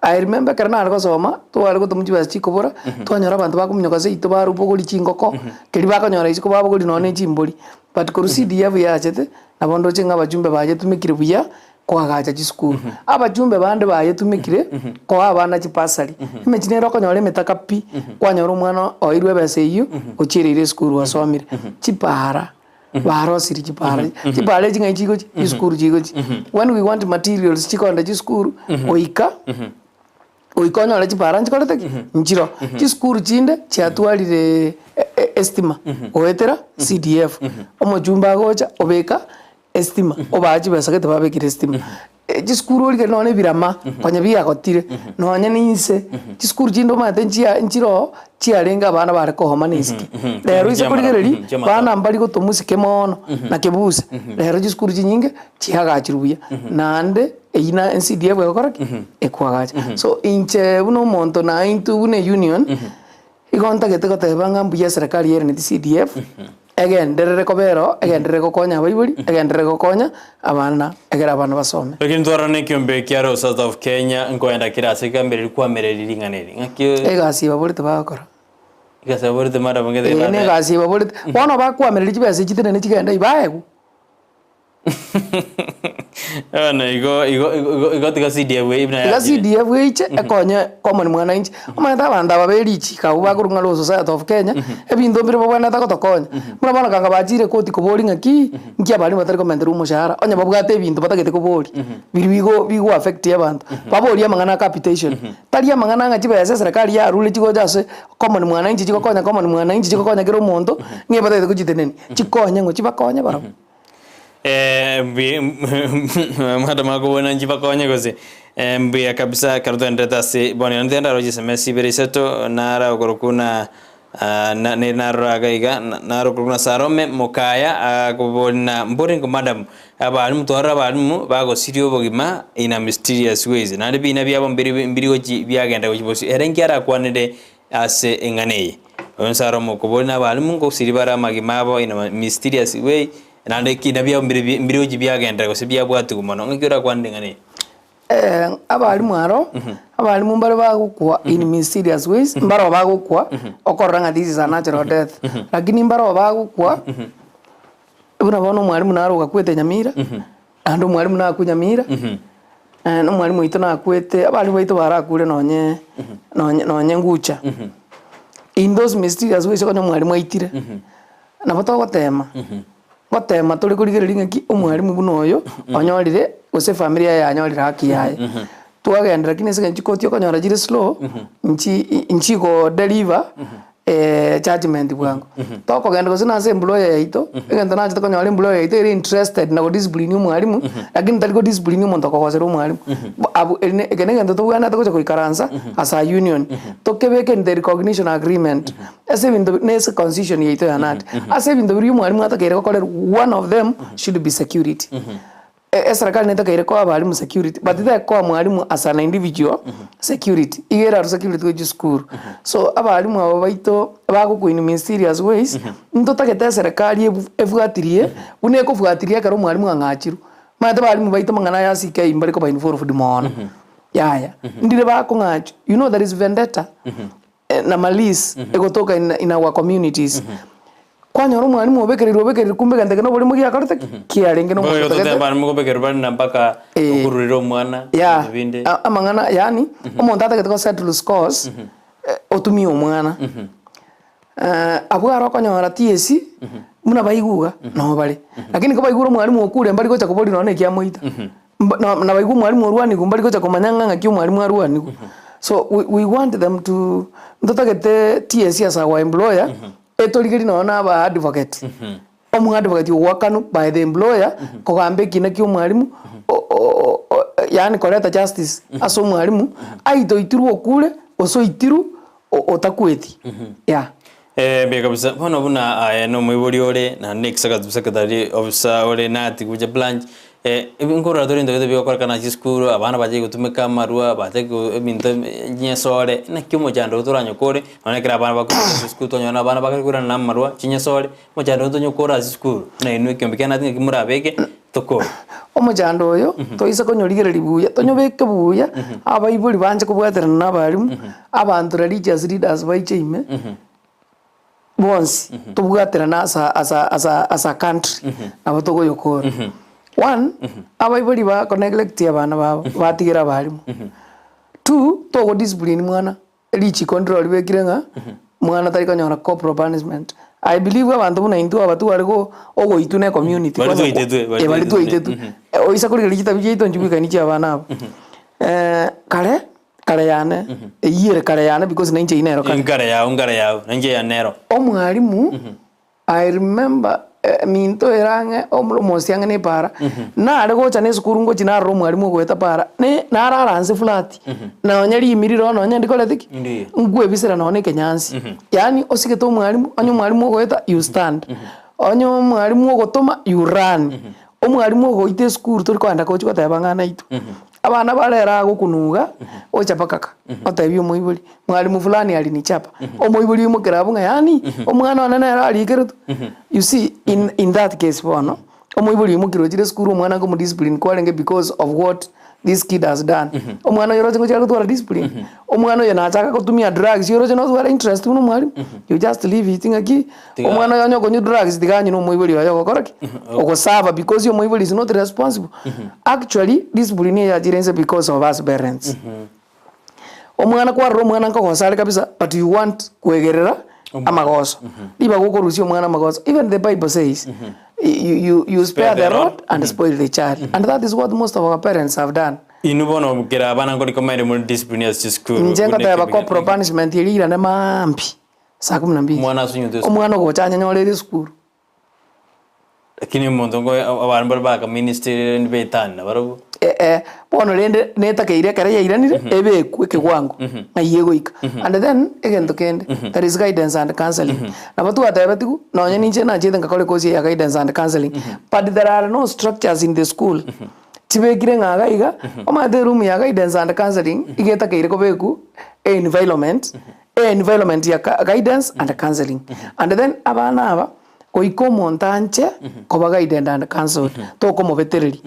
Speaker 2: I remember ekero nare gosoma, tware gotomwa chibesa chikobora, twanyora abanto bakominyoka seito barwa bogori chingoko, keria bakonyora isiko babogori nonye na echimbori. But korwa CDF yachete, nabo ndoche ng'a abajumbe bayetumekire buya, koagacha chisukuru. Abachumbe bande bayetumekire koa abana chibasari. Emechie nere okonyora emetaka pi, kwanyora omwana oeirwe ebesa eyio, ochiereire esukuru osomire. Chipara, barosirie chipara, chipara echi ng'ai chigochia? Chisukuru chigochia. When we want materials chikonda chisukuru, goika. Goika onyore chipara nchikorete ki? Nchiro. Chisukuru chinde chiatwarire estima goetera CDF. Omochumbe agocha obeka. Estima, obaa chibesa gete babekire estima. Chisukuru origere nonye na ebirama konya biagotire, nonye na inse, chisukuru chinde omanyete nchia nchiroo chiarenge abana bare kohoma na esike. Rero ase korigereria, bana mbari gotomwa esike mono na kebuse, rero chisukuru chinyinge chiagachirwe buya, naende eywo na NCDF egokora ki? Ekoagacha. So inche buna omonto na intwe buna eunion, Igo ntagete goteba ng'a mbuya eserekari ere neti CDF, egenderere kobera oo, egenderere gokonya abaibori, egenderere gokonya abana egere abana basome.
Speaker 1: Lakini twarora na ekiombe kia Royal South of Kenya nkoenda kere ase ekeamberi kwamereri ring'ana eri. Ng'aki
Speaker 2: Egasi ebaborete bagokora.
Speaker 1: Egasi ebaborete madam ngete
Speaker 2: Eye na egasi ebaborete. Bono bakwamereri chibesa echi tenene chigende eywo baegwe.
Speaker 1: Bono igo igo igo igo tiga CDF eye buna
Speaker 2: Tiga
Speaker 1: yachire.
Speaker 2: CDF eiche ekonye common mwananchi. Omanyete abanto aba be richiko abwo bakorwa ng'a Law Society of Kenya, ebinto mbire babwenerete gotokonya. Buna bono kanga bachire koti koboria ng'aki, nki abarimu batari komenterwa omoshahara, onye babwate ebinto batagete koboria, biria bigo bigo affect abanto. Baborie amang'ana a capitation, tari amang'ana ng'a chibesa eserekari yarure chigocha ase common mwananchi chigokonya common mwananchi chigokonya kera omonto, ng'a ebatagete gochitenenia, chikonye ng'o chibakonye barabwo.
Speaker 1: Madam akobona nchibakonye gose mbuya kabisa ekero twaenderete ase bono iga nintende aroche sms ibere isato nara okorokwa na nere narora iga iga naro okorokwa na Salome Mokaya akobori na mbori ngo madam abalimu twarora abalimu bagosiria obogima in a mysterious ways naende ebina biabo mbiri mbiri gochi biagenda gochia bosio ere nki arakwanere Ase eng'ana eye, oyo Salomo okoboria nabalimu ngosiria bare amagima abo in a mysterious way, naende ekina biabo mbire mbire gochia biagenderera gose biabwatigwa mono. Ng'aki orakwanere eng'ana eye?
Speaker 2: Abalimu aro, abalimu mbare bagokwa in mysterious ways, mbaro bagokwa okorora ng'a this is a natural death, lakini mbaro bagokwa buna bono omwalimu naro ogakwete Nyamira, Naende omwalimu nakwe Nyamira, na omwalimu oito nakwete, abalimu baito barakure nonye nonye nonye Ngucha. In those mysterious ways onye omwalimu aitire, nabo togotema, ngotema tore korigereria ng'aki omwalimu buna oyo onyorire gose efamiri yaye yanyorire haki yaye. Twagenderera lakini ase eng'encho chikoti okonyora chire slow, nchi nchigo deliver judgement bwango. Tokogenda gose nase employer yaito, egento nachete konyora employer yaito ere interested na godiscipline omwalimu, lakini tari godiscipline omonto okogosera omwalimu. Bo abwo eri ne eke na egento tobwenerete gocha goikaransa as a union, tokebeke in the recognition agreement, ase ebinto na ase constitution yaito ya Knut, ase ebinto biria omwalimu atakeire gokorerwa, one of them should be security. Eserekari netakeire koa abalimu security but tekoa mwalimu as an individual security, iga erarwe security gochia esukuru. So abalimu aba baito bagokwa in mysterious ways, ntotagete eserekari ebu efuatirie buna ekofuatiria ekero omwalimu ang'achirwe. Omanyete abalimu baito amang'ana aya ase CK mbare koba involved mono, yaya, ndire bakong'achwa, you know there is vendetta na malice egotoka in in our communities. Kwanyora omwalimu obekereirwe obekereirwe kumbe egento eke noborimo giakorete ki? Kiarenge na
Speaker 1: Bono
Speaker 2: omonto
Speaker 1: totebe
Speaker 2: otagete
Speaker 1: abana mokobekerwa bare na mpaka
Speaker 2: Eh.
Speaker 1: okorurera omwana
Speaker 2: yeah
Speaker 1: ebinto binde.
Speaker 2: a- amang'ana yaani omonto atagete go settle scores otumie omwana. Abwo aro okonyora TSC buna baigwa iga nabo bare, lakini kobaigure omwalimu okure mbari gocha koboria nonya na ekiamoita. Mba na nabaigwa omwalimu orwanigwe mbari gocha komanya ng'a ng'aki omwalimu arwanigwe. So we we want them to ntotagete TSC as our employer, etorigerie nonya na aba advocate, omoadvocate ogoakanwa by the employer, kogamba ekina kia omwalimu o- o- o yaani koreta justice ase omwalimu, aito oitirwe okure, gose oitirwe o- otakweti, yeah.
Speaker 1: Mbuya kabisa. Bono buna aye nomoibori ore, naende na executive secretary officer ore Nati Gucha branch, ebi nkorora tore ebinto bigokorekana ase chisukuru, abana bachake gotumeka amarwa, bachake ebinto chinyesore, naki omochando oyo toranyokore, nonye ekero abana bakorwa ase esukuru twanyora na abana bakare koirana na amarwa, chinyesore, omochando oyo tonyokore ase esukuru, buna inwe ekeombe kia Nati ng'aki morabeke tokore.
Speaker 2: Omochando oyo, toise konyorigereria buya, tonyobeke buya, abaibori banche kobwaterana na abalimu, abanto religious leaders baiche ime, bonsi tobwaterane as a as a as a as a country, nabo togoyokora. One, abaibori bako neglect abana babo, batigera abalimu. Two, togo discipline mwana, richiko ndiro ribekire ng'a mwana tari konyora corporal punishment. I believe abanto buna intwe aba tware go ogoitwa na ecommunity
Speaker 1: Baria
Speaker 2: konya
Speaker 1: twaitetwe, baria
Speaker 2: eh, baria
Speaker 1: twaitetwe.
Speaker 2: twaitetwe. Oisa korigereria chitabi chiaito nchibwekaini chia abana aba. Kare, kare yane, eyio ere kare yane because na inche eyio nero kare.
Speaker 1: Nkare yao, nkare yao, na inche eyane nero.
Speaker 2: Omwalimu, I remember. Minto ere ang'e omosi ang'e na epaara, nare gocha na esukuru ngochia narora omwalimu ogoeta paara, ne narara nse flat, nonye rimi rire oo nonye ndikoreti ki?
Speaker 1: Ndiyo.
Speaker 2: Nkwebisera nonye na ekenyansi. Yaani osigete omwalimu, onye omwalimu ogoeta you stand, onye omwalimu ogotoma you run, omwalimu ogoita esukuru tori kogenda gochia goteba ng'a naitwe. Abana bare ere agokunuga, ocha mpaka ka, otebie omoibori, mwalimu fulani alinichapa, omoibori oimokera abwo ng'a yaani omwana one nere arikeretwe. You see in in that case bono, omoibori oimokire ochire esukuru omwana nkomodiscipline kwarenge because of what this kid has done. Omwana oyo oroche ngochia are gotwara discipline, omwana oyo nachaka gotumia drugs oroche notware interest buna omwalimu, you just leave it ng'aki, omwana oyo onye okonywa drugs tiga anywe na omoibori oye ogokora ki? Ogosaba because omoibori is not responsible. Actually discipline eye yachire inse because of us parents. Omwana kwarora omwana nkogosa are kabisa but you want koegerera amagoso. Ribaga okorusia omwana amagoso even the bible says you you you spare the rod and spoil the child and that is what most of our parents have done.
Speaker 1: Inwe bono kera abana nkorika maere more discipline ase chisukuru
Speaker 2: Inche
Speaker 1: buna
Speaker 2: ngoteba
Speaker 1: ekebira.
Speaker 2: corporal punishment eria irane maambia saa kumi na mbili.
Speaker 1: Omwana asunyute esukuru.
Speaker 2: Omwana ogocha anyenyorere esukuru.
Speaker 1: Lakini omonto nko abanto mbare baka ministry betani nabarobwo.
Speaker 2: Eh eh, bono rende netakeire ekero yairanire ebekwe ekewango ng'ai egoika. And then egento kende, there is guidance and counselling. Nabo twatebetigwe, nonye ninche nachete ngakora ecourse eye ya guidance and counselling, but there are no structures in the school chibekire ng'a iga iga, omanyete eroom ya guidance and counselling iga etakeire kobekwa environment, environment ya guidance and counselling. And then abana aba. Goika omonto anche koba guided and counselled, tokomobetereria.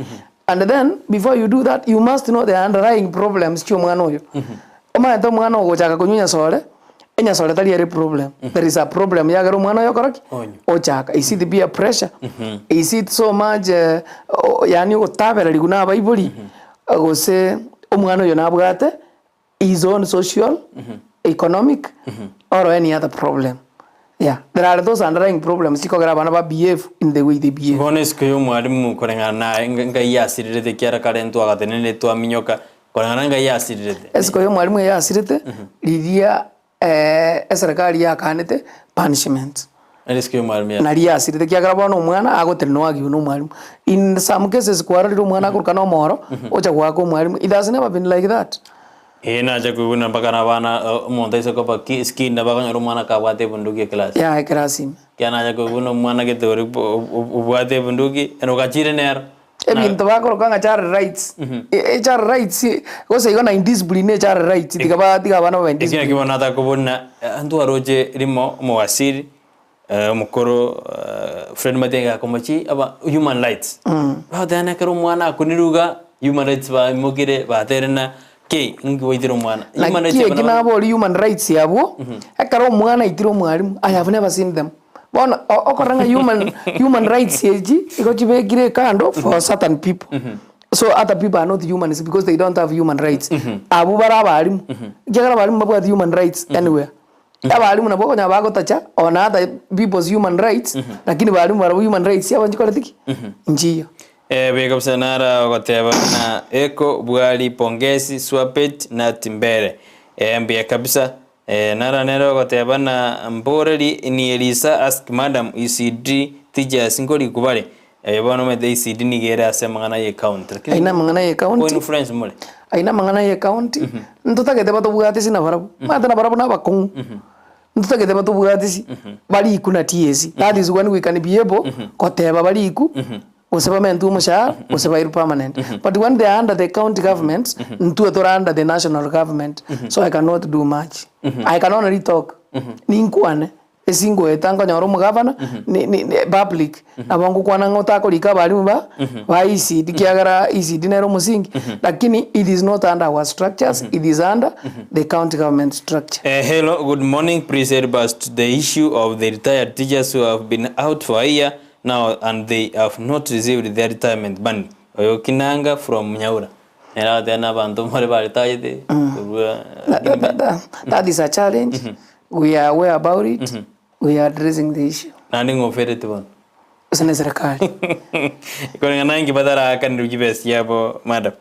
Speaker 2: And then before you do that, you must know the underlying problems chia omwana oyo. Omanyete omwana ogochaka konywa enyasore, enyasore tari ere problem, there is a problem yagera omwana oyo okora ki?
Speaker 1: Onywa.
Speaker 2: Ochaka. Is it peer pressure? Is it so much yaani ogotabererigwa na abaibori, gose omwana oyo nabwate his own social, economic or any other problem. Yeah, there are those underlying problems chikogera abana ba behave in the way they behave.
Speaker 1: Bono isiko ya omwalimu koreng'ana naye ngai yasirirete ekiara kare ntwagatenenire twaminyoka koreng'ana ngai yasirirete.
Speaker 2: Esiko ya omwalimu eyasirete riria eserekari yakanete punishment.
Speaker 1: Nari isiko ya omwalimu ya.
Speaker 2: Nari yasirete ekiagera bono omwana agotenena oagiwe na omwalimu. In some cases kwarorire omwana akoruka na omoro, ocha goaka omwalimu, it has never been like that.
Speaker 1: Ee nacha koigwa mpaka na abana omonto aise koba ki skin nabo akonyora omwana kabwate ebunduki eclass.
Speaker 2: Yaya eclass ime.
Speaker 1: Ekiagera nacha koigwa buna omwana gete ore obwate ebunduki, ere ogachire nero.
Speaker 2: Ebinto bakoroka ng'a child rights, child rights gose igo na indiscipline ne child rights tiga ba tiga abana babe
Speaker 1: Ekio
Speaker 2: indiscipline.
Speaker 1: nakio bono natakobori na ntwaroche rimo omowasiri omokoro Fred Matiang'i gakomochi aba human rights. Bagoteba na ekero omwana akunirwe iga human rights baimokire batere na ki inki gwaitire omwana. Human rights
Speaker 2: Naki
Speaker 1: aba
Speaker 2: eki
Speaker 1: nabo-
Speaker 2: nabori human rights abwo, ekero omwana aitire omwalimu, I have never seen them. Bono okorora ng'a human human rights echi igo chibekire kando for certain people. So other people are not humans because they don't have human rights. Abwo bare abalimu, ekiagera abalimu mbabwati human rights anywhere. Abalimu nabwo okonyora bagotacha on other people's human rights, lakini balimu barabwo human rights chiabo nchikoreti ki? Nchiyo.
Speaker 1: Buya kabisa nara ogoteba buna eko bwari pongezi swapet nati mbere mbuya kabisa Nara nere ogoteba na mboreri ni Elisa ask madam ECD teachers nkorikwa bare? Eye bono omanyete ECD nigo ere ase amang'ana ye county lakini
Speaker 2: Aye namang'ana ye county.
Speaker 1: ko influence more.
Speaker 2: Aye namang'ana ye county, ntotagete batobwatisi nabarabwo, omanyete nabarabwo nabakong'u, ntotagete batobwatisi barikwe na TSC, that is when we can be able koteba barikwe gose bamentwe omoshahara gose bairwe permanent. But when they are under the county government, intwe tore under the national government, so I cannot do much. I can only talk, ninkwane, ase ngoeta nkonyora omogavana, ni- ni- ni public, nabo ngokwana ng'a otakorika abalimu ba ba ECD ekiagera ECD nere omosingi, lakini it is not under our structures, it is under the county government structure.
Speaker 1: Hello, good morning. Please help us to the issue of the retired teachers who have been out for a year now and they have not received their retirement money. Oyo Kinanga from Nyaura. Nere agoteba na abanto mbare baretayete korwa
Speaker 2: That, that, that, that is a challenge. We are aware about it. We are addressing the issue.
Speaker 1: Naende ng'o oferete bono?
Speaker 2: Ase ne serikali.
Speaker 1: Koreng'ana inki bataraakanirwe chibesa chiabo madam?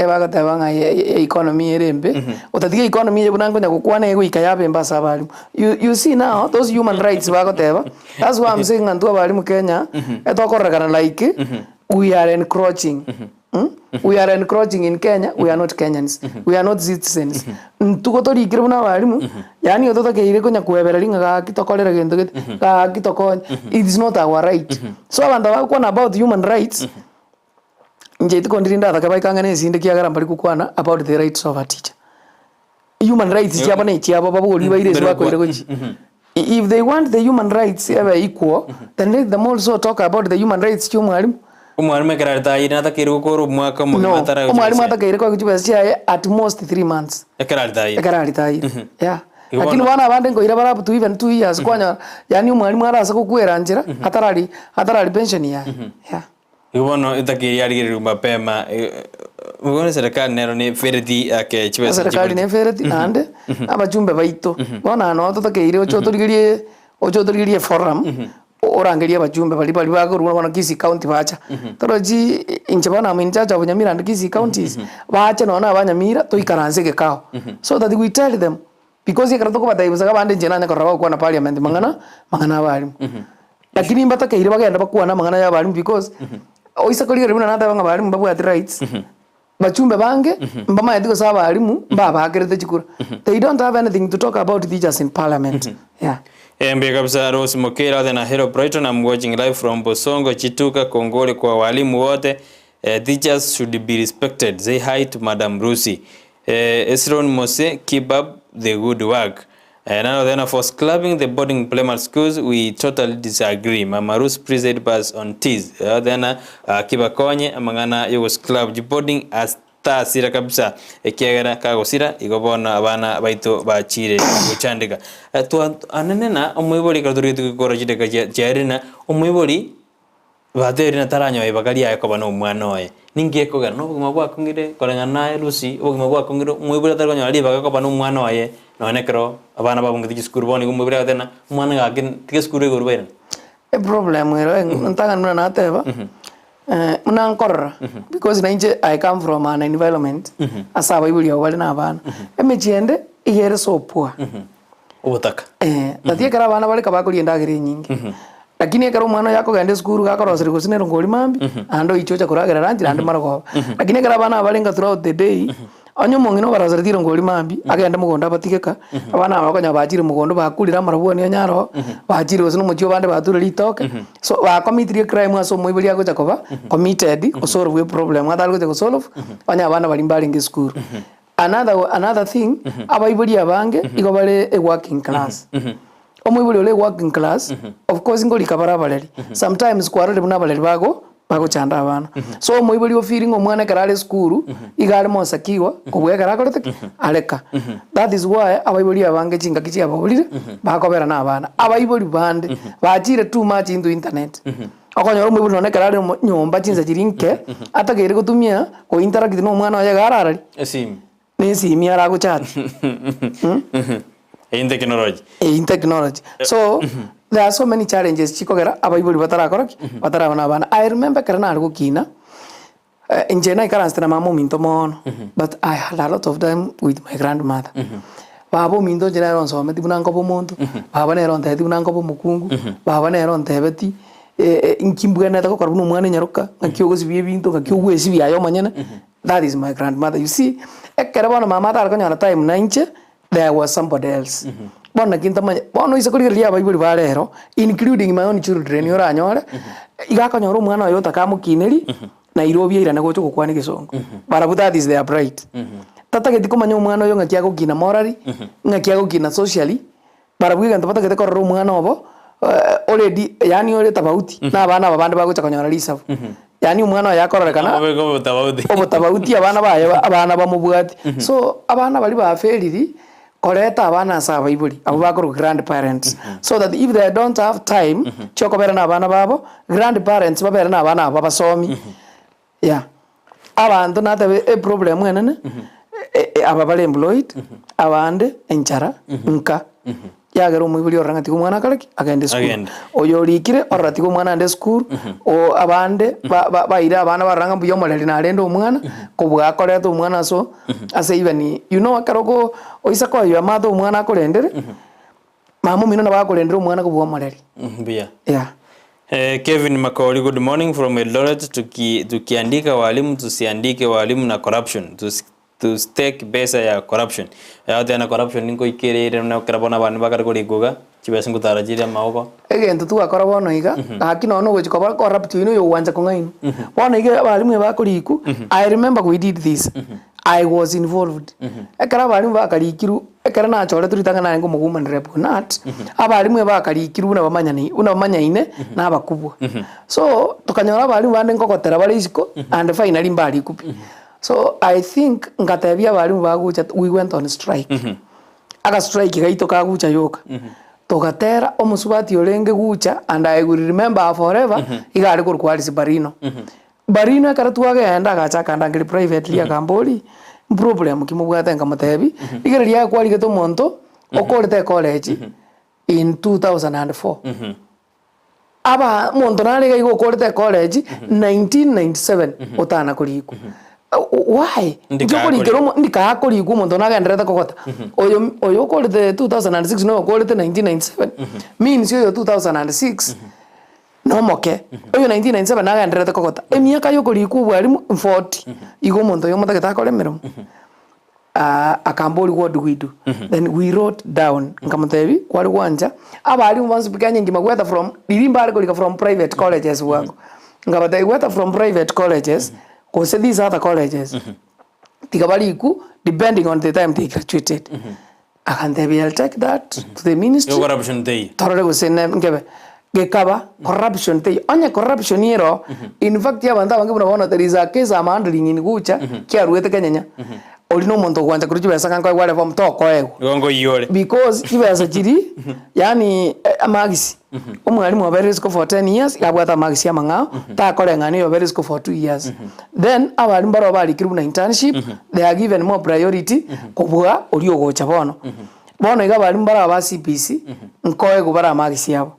Speaker 2: Ebagoteba ng'a economy ere embe, otatiga economy eye buna nkonya gokwana egoika yabe embe ase abalimu. You you see now those human rights bagoteba, that's why I'm saying ng'a intwe abalimu Kenya, etokororekana like we are encroaching mh, we are encroaching in Kenya, we are not Kenyans, we are not citizens. Intwe gotorikire buna abalimu, yaani ototakeire konya koebereria ng'a gaki tokorere gento gete, gaki tokonye, it is not our right. So abanto bagokwana about human rights. Inche rituko ndiri ndatake baike ang'e na esinde ekiagera mbari gokwana about the rights of a teacher. Human rights chiabo na echiabo babori baire ase bakoira gochia. If they want the human rights ebe equal, then let them also talk about the human rights chia omwalimu.
Speaker 1: Omwalimu ekero aritaire natakeire gokora omwaka omogima
Speaker 2: No,
Speaker 1: ataragochia
Speaker 2: omwalimu
Speaker 1: gose?
Speaker 2: atakeire koegwa chibesa chiaye at most 3 months.
Speaker 1: Ekero aritaire.
Speaker 2: Ekero aritaire, yeah.
Speaker 1: Igo
Speaker 2: Lakini
Speaker 1: bono-
Speaker 2: bono abande nkoira bare up to even 2 years kwanyora yaani omwalimu arase gokwera nchera atarari atarari pension yaye, yeah.
Speaker 1: Igo bono etakeire yarigererigwe mapema, bono serikali nero nefereti ake chibesa
Speaker 2: Eserikali
Speaker 1: chiboreti.
Speaker 2: nefereti naende abachumbe baito bono aa noo totakeire oche otorigerie oche otorigerie eforum orangerie abachumbe baria baria bakorwa bono Kisii county bacha. Torochi inche bono am in charge of Nyamira and Kisii counties, bache nonye na aba Nyamira toikaranse egekao so that we tell them because ekero tokobatebia bosa iga abande inche nanye korora bagokwana parliament mang'ana mang'ana abarimu. Lakini mbatakeire bagende bakwane amang'ana ya abarimu because oise korigereria buna nateba ng'a abarimu mbabwati rights, bachumbe bange mbamaeti gose abarimu mbabakerete chikura. They don't have anything to talk about teachers in parliament, yeah.
Speaker 1: Mbuya kabisa Rose Mokera othe na Hello Brighton I'm watching live from Bosongo Chituka kongole kwa walimu wote eh, teachers should be respected say hi to Madam Lucy eh, Esron Mose keep up the good work eh, none of them for clubbing the boarding primary schools we totally disagree Mama Ruth please help us on this eh, then uh, kibakonye amang'ana yogos club boarding as tasira kabisa ekiagera kagosira igo bono abana baito bachire gochandeka Eh, twa anene na omoibori ekero torigete gokora chideka chia chiaerire na omoibori baterire na taranyoa ibaga riaye koba na omwana oye ninki ekogera na obogima bwakong'ire koreng'ana naye Lucy obogima bwakong'ire omoibori atari konyora ribaga koba na omwana oye nonye ekero abana babungete chisukuru bono igo omoibori agoteba ng'a omwana gaki tiga esukuru igoro bairane.
Speaker 2: Eproblem ero ntang'ani buna nateba, buna nkorora because nainche I come from an environment ase abaibori abo bare na abana, emechie ende iga ere so poor.
Speaker 1: Obotaka.
Speaker 2: Eh, tati ekero abana bare kabakoria endagera enyinge, lakini ekero omwana oyo akogenda esukuru gakoroseria gose nere ngori mambia, naende oiche ocha koragera lunch naende marogoba. Lakini ekero abana aba barenge throughout the day, onye omong'ina obaroseretie erongori mambia, agende mogondo abatige ka, abana aba bakonyora bachire mogondo bakurire amarabwoni onye aroo, bachire gose na omochie obande bature ritoke, so bakomitire ecrime ase omoibori agocha koba committed gosolve eproblem atari gocha gosolve, onye abana baria mbarenge esukuru. Another another thing, abaibori abange igo bare a working class. Omoibori ore a working class, of course nkorika bare abareri. Sometimes kwarorire buna abareri bago bagochanda abana. So omoibori o feel ng'a omwana ekero are esukuru, iga are mosakiwa kobua ekero akorete ki? Areka. That is why abaibori abange chingaki chiababorire, bakobera na abana. Abaibori bande, bachire too much into internet. Okonyora omoibori nonye ekero are omo nyomba chinsa chiria nke, atakeire gotumia go interact na omwana oye iga ararari,
Speaker 1: Esimi.
Speaker 2: na esimi aragochati
Speaker 1: In technology.
Speaker 2: In technology. So, there are so many challenges chikogera abaibori batarakora ki? Bataraba na abana. I remember ekero nare gokina, inche naikaransete na mama ominto mono, but I had a lot of time with my grandmother. Baba ominto inche nere onsometi buna nkoba omonto, baba nere ontebeti buna nkoba omokungu, baba nere ontebeti inki mbwenerete gokora buna omwana enyaroka, ng'aki ogosibia ebinto, ng'aki ogwesibia aye omonyene, that is my grandmother. You see, ekero bono mama atare konyora time na inche, there was somebody else. Bono naki ntamanye, bono oise korigereria abaibori ba rero, including my own children oranyore, iga akonyora omwana oye otakamokineri, Nairobi airane gocha gokwana egesongo. Barabwo that is their pride. Tatageti komanya omwana oyo ng'aki agokina morally, ng'aki agokina socially, barabwo egento batagete korora omwana obo, already yaani ore tofauti na abana aba bande bagocha konyora risabu. Yaani omwana oye akororekana
Speaker 1: Obeke obotabauti.
Speaker 2: obotabauti abana baye abana bamobwati. So abana baria baferiri koreta abana ase abaibori abwo bakorokwa grandparents so that if they don't have time chiokobera na abana babo, grandparents babere na abana abo babasomi yeah. Abanto natebe eproblem enene aba bare employed, abande enchara nka. Yagera omoibori orora ng'a tiga omwana akore ki? Agende esukuru.
Speaker 1: Agende.
Speaker 2: Oyo orikire orora tiga omwana aende esukuru, o abande ba- ba- baire abana barora ng'a mbuya omoreri narende omwana, kobua akoreta omwana aso ase even you know ekero oko oisa koywa amato omwana akorendere, mama omino nabo akorendera omwana kobua omoreri.
Speaker 1: Mbuya.
Speaker 2: Yeah.
Speaker 1: Eh, Kevin Makori, good morning from Eldoret. Tuki, tukiandika walimu tusiandike walimu na corruption. Tusi, Tusitake besa ya corruption. Egoteba na corruption nkoikereire buna ekero bono abanto bakare korikwa iga, chibesa ngotara chire amaboko.
Speaker 2: Egento twakora bono iga, gaki nonye nogochi koba corrupt oyio noyo ogwancha kong'ainwa. Bono iga abalimu ebakorikwa, I remember we did this, I was involved. Ekero abalimu bakarikirwe, ekero nachoretwe ritang'ani narenge omowoman rep o KNUT, abalimu ebakarikirwe buna bamanyani buna bamanyaine na abakubwa. So, tokanyora abalimu bande nkogotera bare isiko, and finally mbarikwa pi. So I think ngatebia abalimu bagocha we went on strike. Aga strike gaito kagucha yoka. Togatera omosubati orenge gucha and I will remember her forever, iga are korokwa Alice Barino. Barino ekero twagenda agacha akandangeria privately akamboria, mproblem ki mobwate nkamotebia, rigereria aye kwarigete omonto okorete ecollege in 2004. Aba omonto nare iga iga okorete ecollege 1997 otana korikwa. Why? Inki okorikera omo ndika akorikwa omonto nagendererete kogota. Oyo oyo okorete 2006 na oyo okorete 1997 means oyo 2006 nomoke, oyo 1997 nagendererete kogota. Emiaka ya okorikwa obwarimu 40, igo omonto oyo omotagete akore emeremo. Akamboria what do we do? Then we wrote down nkamotebia kware gwancha abalimu bonsi pi Kenya engima gweta from riria mbare korika from private colleges bwango. Nkabatebia gweta from private colleges gose these other colleges tiga barikwu depending on the time they graduated. Akantebia I'll take that to the ministry
Speaker 1: Igo corruption teiyo.
Speaker 2: torore gose ne nkebe. Gekaba corruption teiyo. Onye corruption ero, in fact abanto abange buna bono there is a case I'm handling in Gucha, kiaruete Kenyenya, oria na omonto ogwancha korwa chibesa ng'a nkoegwa reform tokoegwa.
Speaker 1: Igo nkoiyore.
Speaker 2: Because chibesa chiria, yaani amagisi, omwalimu oberire isiko for ten years, iga abwate amagisi amang'ao, takoreng'ana oyo oberire isiko for two years. Then abalimu barobwo barikirwe buna internship, they are given more priority kobua oria ogocha bono. Bono iga abalimu bare aba CBC, nkoegwa bare amagisi abo.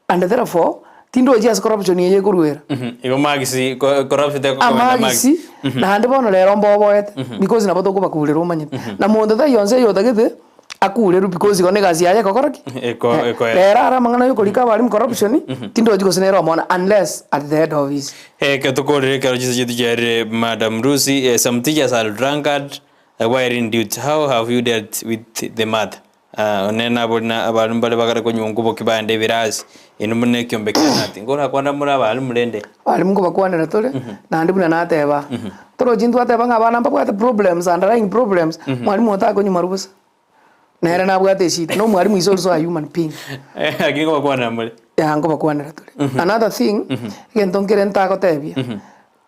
Speaker 2: And therefore, tindochi ase corruption eye ekoruera.
Speaker 1: Igo magisi ko- corruption tekogenda
Speaker 2: Amagisi, naende bono rero mboboete, because nabo tokobakurera omanyete. Na monto taiyo onsi oyotagete, akurerwe because igo na egasi yaye egokora ki?
Speaker 1: Eko- ekoera.
Speaker 2: Rero are amang'ana ya okorika abalimu corruption, tindochi gose nere omona unless at the head office.
Speaker 1: Ekero tokorire ekero chinsa chiaito chiarire Madam Lucy, eh, some teachers are drunkard while in duty, how have you dealt with the matter? Ah, one nabori na abalimu bare bagare konywa nkoboki baende ebirasi, inwe buna ekiombe kia nati, nkorakwana more abalimu rende?
Speaker 2: Abalimu nkobakwanera tore, naende buna nateba, torochi ntwateba ng'a abana mbabwate problems, underlying problems, mwalimu otakonywa maru bosa, nere nabwate eshida, na omwalimu is also a human being.
Speaker 1: Lakini nkobakwanera more?
Speaker 2: Yaya nkobakwanera tore. Another thing, egento nkere ntagotebia,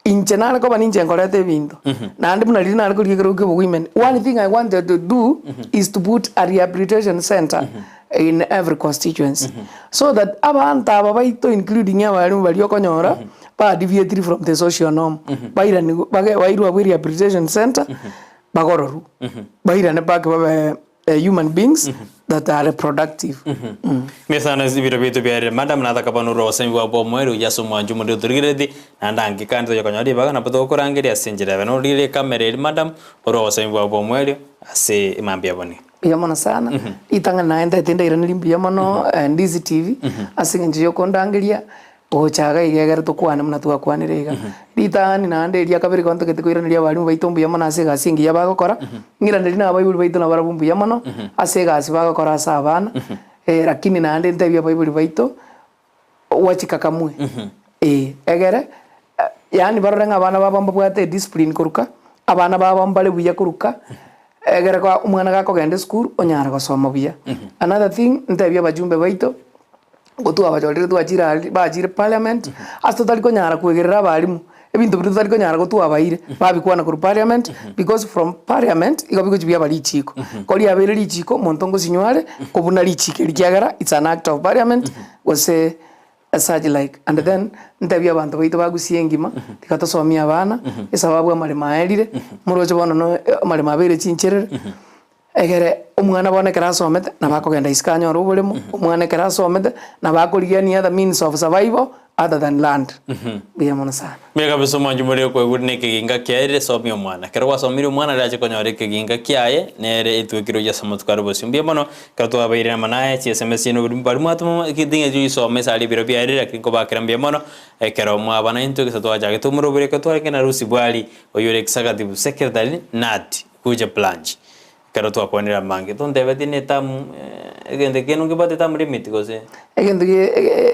Speaker 2: Inche nare koba ninche nkoreta ebinto, naende buna riria nare korigia ekerogo kia obowomen, one thing I wanted to do is to put a rehabilitation centre in every constituency so that abanto aba baito including abalimu baria okonyora ba deviatiri from the social norm, bairanigwe bage bairwe abwo rehabilitation centre bagororwe, bairane back babe human beings that are productive.
Speaker 1: Mesa na ebiro biaito biarire madam nataka bono orwe obosemi bwao bwa omoerio oyio ase omwancho omonde otorigerereti naende ange kandi tonya konyora ribaga nabo togokorangeria ase enchera yabe norigererie ekamera eria madam orwe obosemi bwao bwa omoerio ase emambia ya bono.
Speaker 2: Mbuya mono sana, ritang'ani naye ntaete ndairanerie mbuya mono Ndizi TV ase eng'encho ya okondangeria Gocha iga iga ekero tokwane buna twakwanire iga. Ritang'ani naende eria kabere igo ntagete koiraneria abalimu baito mbuya mono ase egasi engiya bagokora, ng'iranerie na abaibori baito nabarabwo mbuya mono, ase egasi bagokora ase abana, lakini naende ntebie abaibori baito, wachikakamue, eh, egere yaani barore ng'a abana babo mbabwate ediscipline koruka, abana babo mbare buya koruka, egere kwa omwana gakogenda esukuru onyare gosoma buya. Another thing, ntebie abajumbe baito. Gotwabachorire twachire aria bachire parliament, ase totari konyara koegerera abalimu, ebinto biria totari konyara gotwabaire, babikwana korwa parliament, because from parliament igo bigochi biaba richiko. Ko riabeire richiko, omonto ngosinywa are, kobuna richiko erio ekiagera it's an act of parliament, gose such like. And then, ntebie abanto baito ba Gusii engima, tiga tosomie abana, esababu amaremo aerire, moroche bono no amaremo abeire chincherere, egere. Omwana bono ekero asomete, nabo akogenda isiko anyore oboremo, omwana ekero asomete, nabo akorigia any other means of survival other than land. Mbuya mono sana.
Speaker 1: Mbuya kabisa omwanchi more okoigwa na ekeginga kiaye rire somia omwana. Ekero gwasomirie omwana riache konyora ekeginga kiaye nere etwekire oyio ase amatuko are bosio. Mbuya mono ekero twabeire amo naye chiSMS chiaino bari bari mwatoma ting'eti oisome ase aria ebiro biaerire lakini nkobakera mbuya mono ekero mwaba naintwe gose twachagete omoroberi ekero twarenge na Lucy Bwari oyio ore executive secretary KNUT Kuja branch. Ekero twakwanire amange, tontebetie ne term egento ekio nkebwate term limit gose?
Speaker 2: Egento gie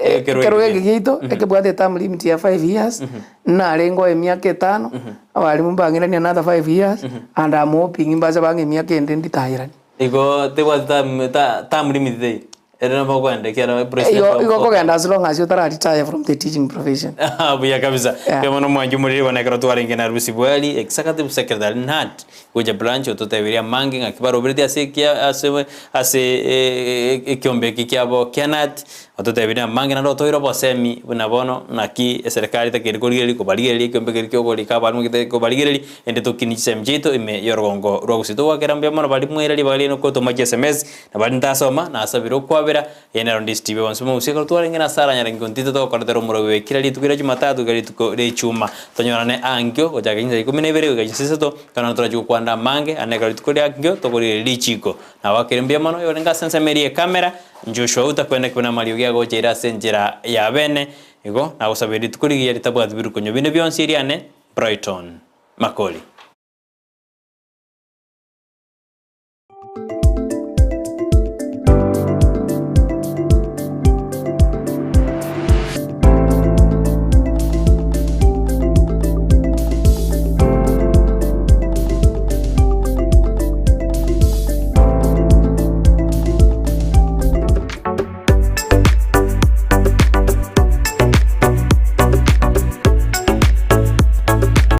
Speaker 1: Ekerwa
Speaker 2: ekerogo
Speaker 1: eke
Speaker 2: eke giaito, ekebwate term limit ya five years, narenge oyo emiaka etano, abalimu mbang'iranie another five years, and am hoping mbache bang'e emiaka ende nditayeranie.
Speaker 1: Igo tebwati term ta term limit teiyo? Ere nabo okoenda ekiagera president
Speaker 2: Igo
Speaker 1: of
Speaker 2: igo okogenda as long as otara retire from the teaching profession.
Speaker 1: Buya kabisa.
Speaker 2: Yeah.
Speaker 1: Mbuya mono mwanche omoriri bono ekero twarenge na Lucy Bwari, executive secretary KNUT, gocha branch ototebirie amange ng'aki barobereti ase ekia ase ase ekiombe eki kiabo kia KNUT, ototebirie amange naende otoire obosemi buna bono naki eserekari etakeire korigereria kobarigereria ekiombe keria kiogorika abarimu gete kobarigereria ende tokinie chisemi chiaito ime yorogongo rwa gusii. Togwakera mbuya mono baria mwaira ribaga riaino kotoma chiSMS. Na baria ntasoma, nasabire okwabera, eye nero ndisitibe bonsi mogusie ekero twarenge na Sara nyarengi ontito togokoretera omorobi oye kera rituko ria Jumatatu goika rituko ria Ichuma. Tonyorane ankio gochaka chinsa ikomi na ibere goika chinsa isato, ekero naende torachi gokwanda amange, ande ekero rituko ria ankio tokorigereria richiko. Nabakire mbuya mono oyorenge ase ensemo eria y'ekamera, Joshua Uta kwene kebe namariogi agocha ere ase enchera ya bene, igo nagosabire rituko rigiya ritabwati birukonyo binde bionsi eriane, Brighton Makori.